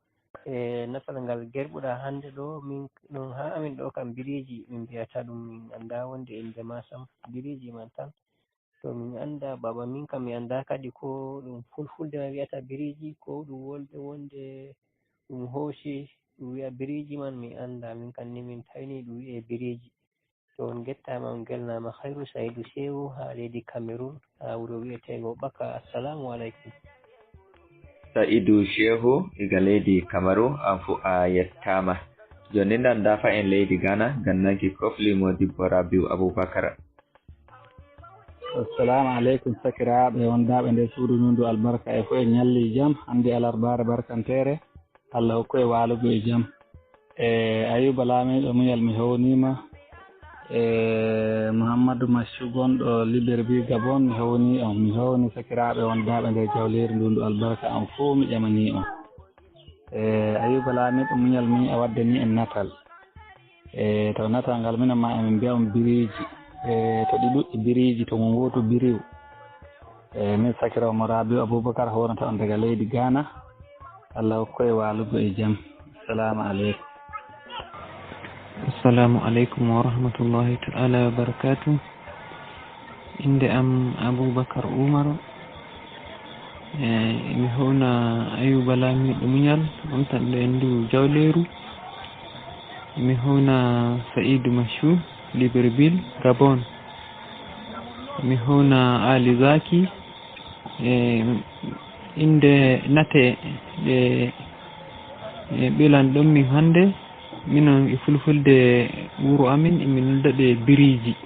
e, natal ngal gerɓuɗa hannde ɗo, min ɗum haa amin ɗo kam biriiji min mbiyata ɗum, min annda wonde innde ma sam, biriiji man tan. To min annda, baba min kam mi annda kadi ko ɗum fulfulde ma wiyata biriiji, ko ɗum wolde wonde ɗum hoosi ɗum wiya biriiji man, mi annda. Min kam ni min tawini ɗum wi'e biriiji. To on gettaama, on gelnaama. Hayru Saydu Seewu haa leydi Cameroun, haa wuro wi'eteego Baka. Assalamu aleykum. Sa'idu Shehu iga leydi Kamaru, an fu a yettaama. Jooni ndan dafa en leydi Ghana, gannanki kofli modibbo Rabiu Abubakar. Assalamu aleykum, sakiraaɓe wondaaɓe nder suudu ndu albarka, e fof en ñalli jam. Hannde alarbaare barkanteere, Allah hokku e waalugo e jam. E Ayuba Laamiiɗo Muñal, mi howniima. E Muhammadu Maccu gonɗo Libreville, Gabon, mi howni on. Mi howni sakiraaɓe wondaaɓe nder jawleeri ndu ndu albarka, on fof mi ƴamanii on. E Ayuba Laamiiɗo Muñal, min a waddanii en natal. E taw natal ngal minen ma emin mbiya on biriiji. E to ɗi ɗuɗɗi biriiji, to ngu ngootu biriw. E min sakiraawo mo Rabiu Abubakar, hoorata on daga leydi Ghana. Allah hokku en waalugo e jam. Assalamu aleykum. Assalamu aleykum wa rahmatullahi ta'ala wa barakatuh. Innde am Abubakar Umar. E, mi howna Ayuba Laamiiɗo Muñal, on tan ɗo e ndu Jawleeru. Mi howna Sa'idu Machu, Libreville, Gabon. Mi howna Ali Zaki, e innde nate ɗe, e ɓilan ɗon min hannde. Minon e fulfulde wuro amin, emin nodda ɗe biriiji.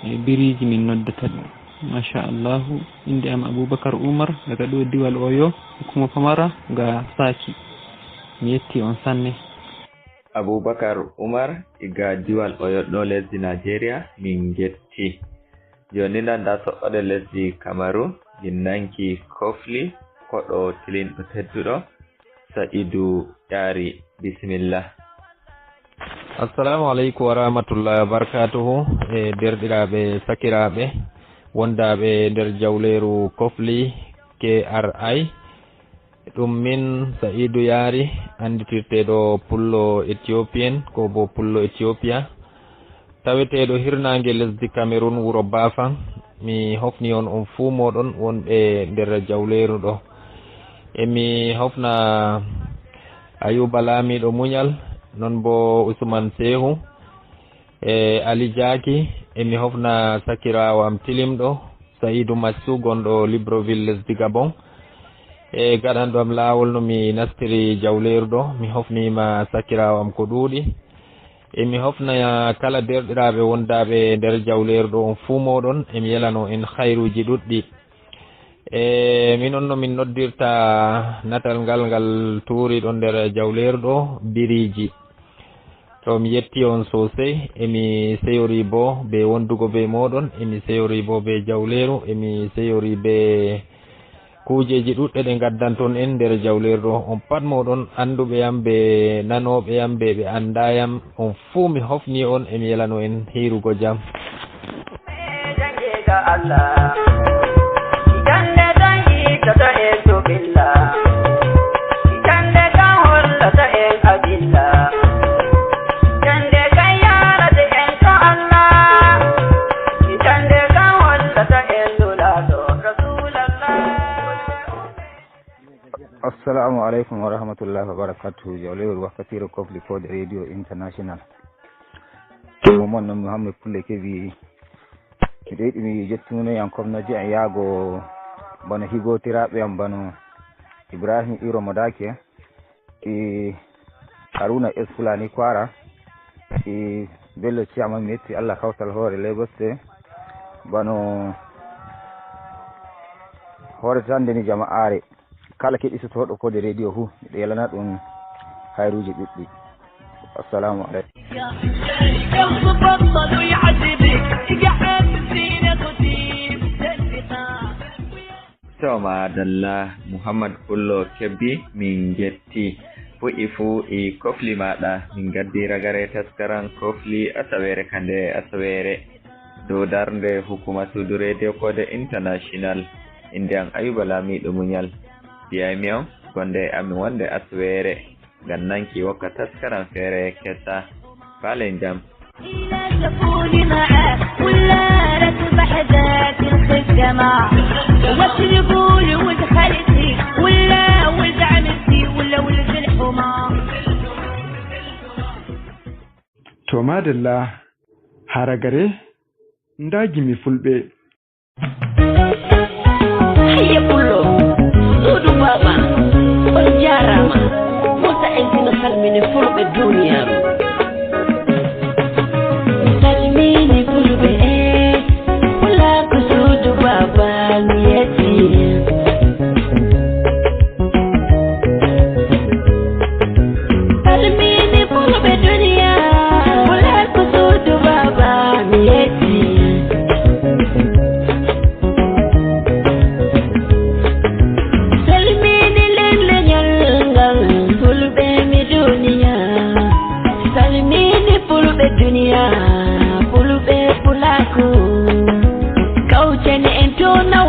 E biriiji min noddata ɗum. Machallahu, innde am Abubakar Umar, daga ɗo Diwal Oyo, hukuma Pamara, ga Saki. Mi yetti on sanne. Abubakar Umar, iga Diwal Oyo ɗo lesdi Nigeria, min ngetti. Jooni nda nda soɓɓoɗe lesdi Kamaru, ginnanki Kofli, koɗo tilinɗo tedduɗo, Sa'idu Yari. Bisimilla. Assalamu aleykum wa rahmatullahi wa barakatuhu. E derɗiraaɓe, sakiraaɓe, wondaaɓe nder jawleeru Kofli, K R I. Ɗum min Sa'idu Yaari, annditirteeɗo Pullo Ethiopian, ko bo Pullo Ethiopia, taweteeɗo hirnaange lesdi Cameroun, wuro Bafang. Mi hofni on, on fuu mooɗon wonɓe nder jawleeru ɗo. E mi hofna Ayuba Laamiiɗo Muñal, non bo Usman Sehu, e Ali Jaaki, e mi hofna sakiraawo am tilimɗo, Sa'idu Maccu, gonɗo Libreville, lesdi Gabon. E gaɗanɗo am laawol no mi nastiri jawleeru ɗo, mi hofniima sakiraawo am ko ɗuuɗi. E mi hofna kala derɗiraaɓe wondaaɓe nder jawleeru ɗo, on fuu mooɗon, e mi yelano en hayruuji ɗuɗɗi. E minon no min noddirta natal ngal, ngal tuuriɗon nder jawleeru ɗo, biriiji. To mi yetti on sosai, e mi seyori bo be wondugo be mooɗon, e mi seyori bo be jawleeru, e mi seyori be kuujeeji ɗuɗɗe ɗe ngaddanton en nder jawleeru ɗo. On pat mooɗon annduɓe yam, be nanooɓe yam, be ɓe anndaa yam, on fuu mi hofni on, e mi yelano en hiirugo jam. Assalamu alaikum wa rahmatullahi wa barakatuhu. Jawleeru wakkatiire Kofli Koode Radio International. Mo mon non Muhammad Pulle Kebi. Miɗo yiɗi mi jettuno en kom no jeya yaago bano higotiraaɓe am bano Ibrahim Iro Modake, e Haruna S Fulani Kwara, e Bello Chairman Metti Allah Kawtal Hoore Lagos State, bano hoore tande ni jama'aare. Kala keɗitotooɗo Koode Radio hu, miɗo yelana ɗum hayruuji ɗuɗɗi. Assalamu alaikum. To maadalla, Muhammad Pullo Kebbi, min njetti. Fuɗi fuu e kofli maaɗa, min ngaddi ragare taskaran kofli asaweere ka nde asaweere. Dow darnde hukuma suudu Radio Koode International, innde am Ayuba Laamiiɗo Muñal. Mbiyaymi on, gonde e amin wonde asaweere. Ngam nanki wokka taskaram feere kesa. Faalen jam. To madalla, haragare, ndaa gimi fulɓe. Hayya pullo, suudu baaba, on jaaraama. Mota en hino salmini fulɓe duniyaaru. Mi salmini fulɓe, e pulaaku suudu baaba, mi yetti. Salmini fulɓe duniya, pulaaku suudu baaba, mi yetti. Salmini lelleñol ngal, fulɓe mi duniya.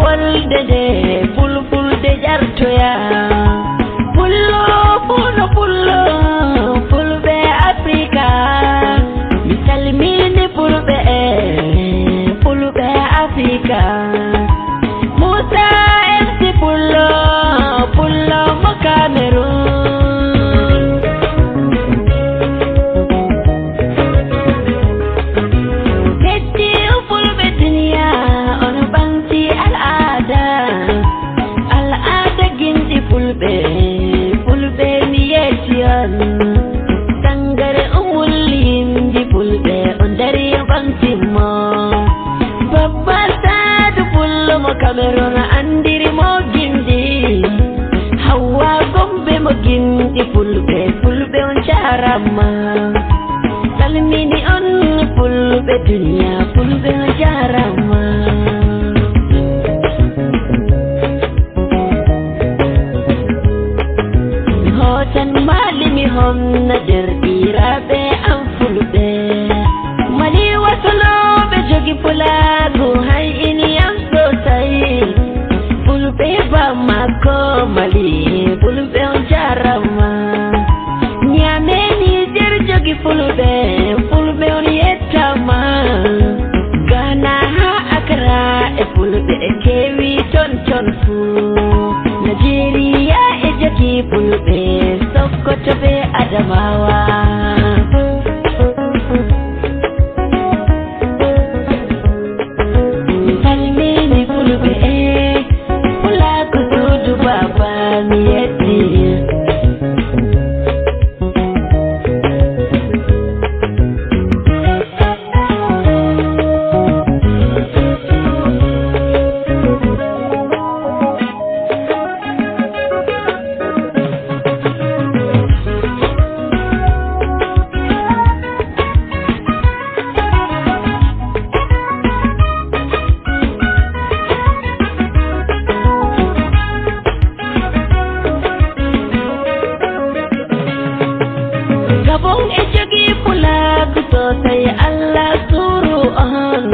Wolde nde fulfulde jartoya. Pullo, pullo, pullo, fulɓe Afrika. Mi salmini fulɓe e fulɓe Afrika. Musa M C Pullo, Pullo mo Cameroun. Heddi fulɓe duniya, on ɓaŋti al'aada. Al'aada gimɗi fulɓe, fulɓe mi yetti on. Sangare umul yimɗi fulɓe, on dari ɓaŋti mo. Babba Saadu Pullo mo Cameroun, andiri mo gimɗi. Hawwa Gombe mo gimɗi fulɓe, fulɓe on jarama. Salmini on fulɓe duniya, fulɓe on jarama. Mi hootan Mali, mi honna derɗiraaɓe am fulɓe. Mali wasolooɓe jogi pulaagu, hay ini am sosai. Fulɓe Bamako, Mali, fulɓe on jarama. Niamey, Niger jogi fulɓe, fulɓe on yettama. Ghana ha Accra e fulɓe e kewi ton ton fu. Nigeria e jogi fulɓe, Sokoto be Adamawa. Mi salmini fulɓe e fulaaku suudu baaba, mi yetti. Gabon e jogi pulaaku sosai, Allah suuru on.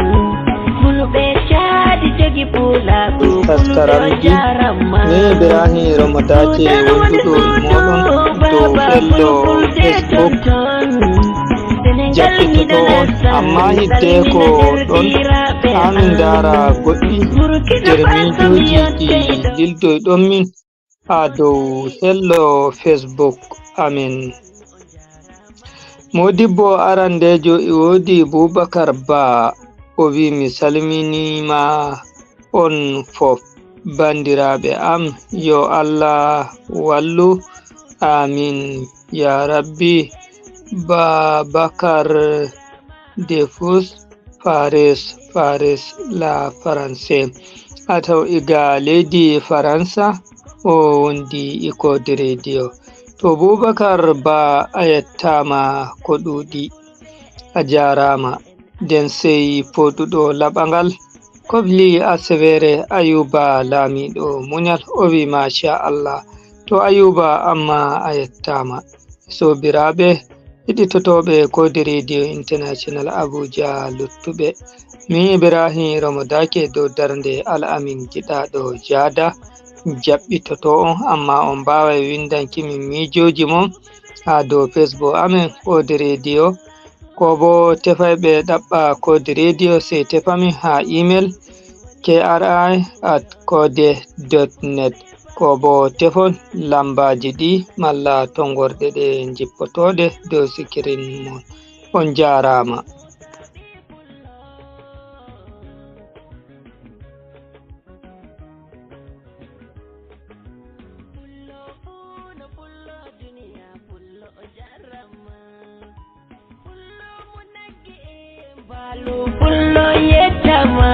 Fulɓe Caadi jogi pulaaku, fulɓe on jarama. Ni Ibrahim Romo Dace wonduɗo e moɗon dow fello Facebook. Jaɓɓitoto on, amma hidde ko ɗon haa min ndaara goɗɗi nder miijooji ɗi lildoyɗon min haa dow hello Facebook amin. Moodibbo arandeejo e woodi Bubakar Ba, o wi mi salminiima on fof. Banndiraaɓe am, yo Allah wallu. Amin, yaa Rabbi. Babakar Defus, Paris, Paris, la France. A taw iga leydi Faransa, o wondi e Kodi Radio. To Bubakar Ba, a yettaama ko ɗuuɗi. A jaaraama. Nden sey pooɗuɗo laɓangal kobli aseweere Ayuba laamiiɗo muñal, o wi, "Macha Allah." To Ayuba, amma a yettaama. Soobiraaɓe heɗitotooɓe Kodi Radio International Abuja luttuɓe, min Ibrahim Romo Daake dow darnde Al Amin Giɗaaɗo Jaada jaɓɓitoto on, amma on mbaaway winndanki min miijooji mon haa dow Facebook amin Kodi Radio. Ko bo tefayɓe ɗaɓɓa Kodi Radio, sey tefa min haa email K R I at kode dot net. Ko bo tefon lambaaji ɗi malla tonngorɗe ɗe njippotooɗe dow sikirin mon. On jaaraama. Pullo yettama,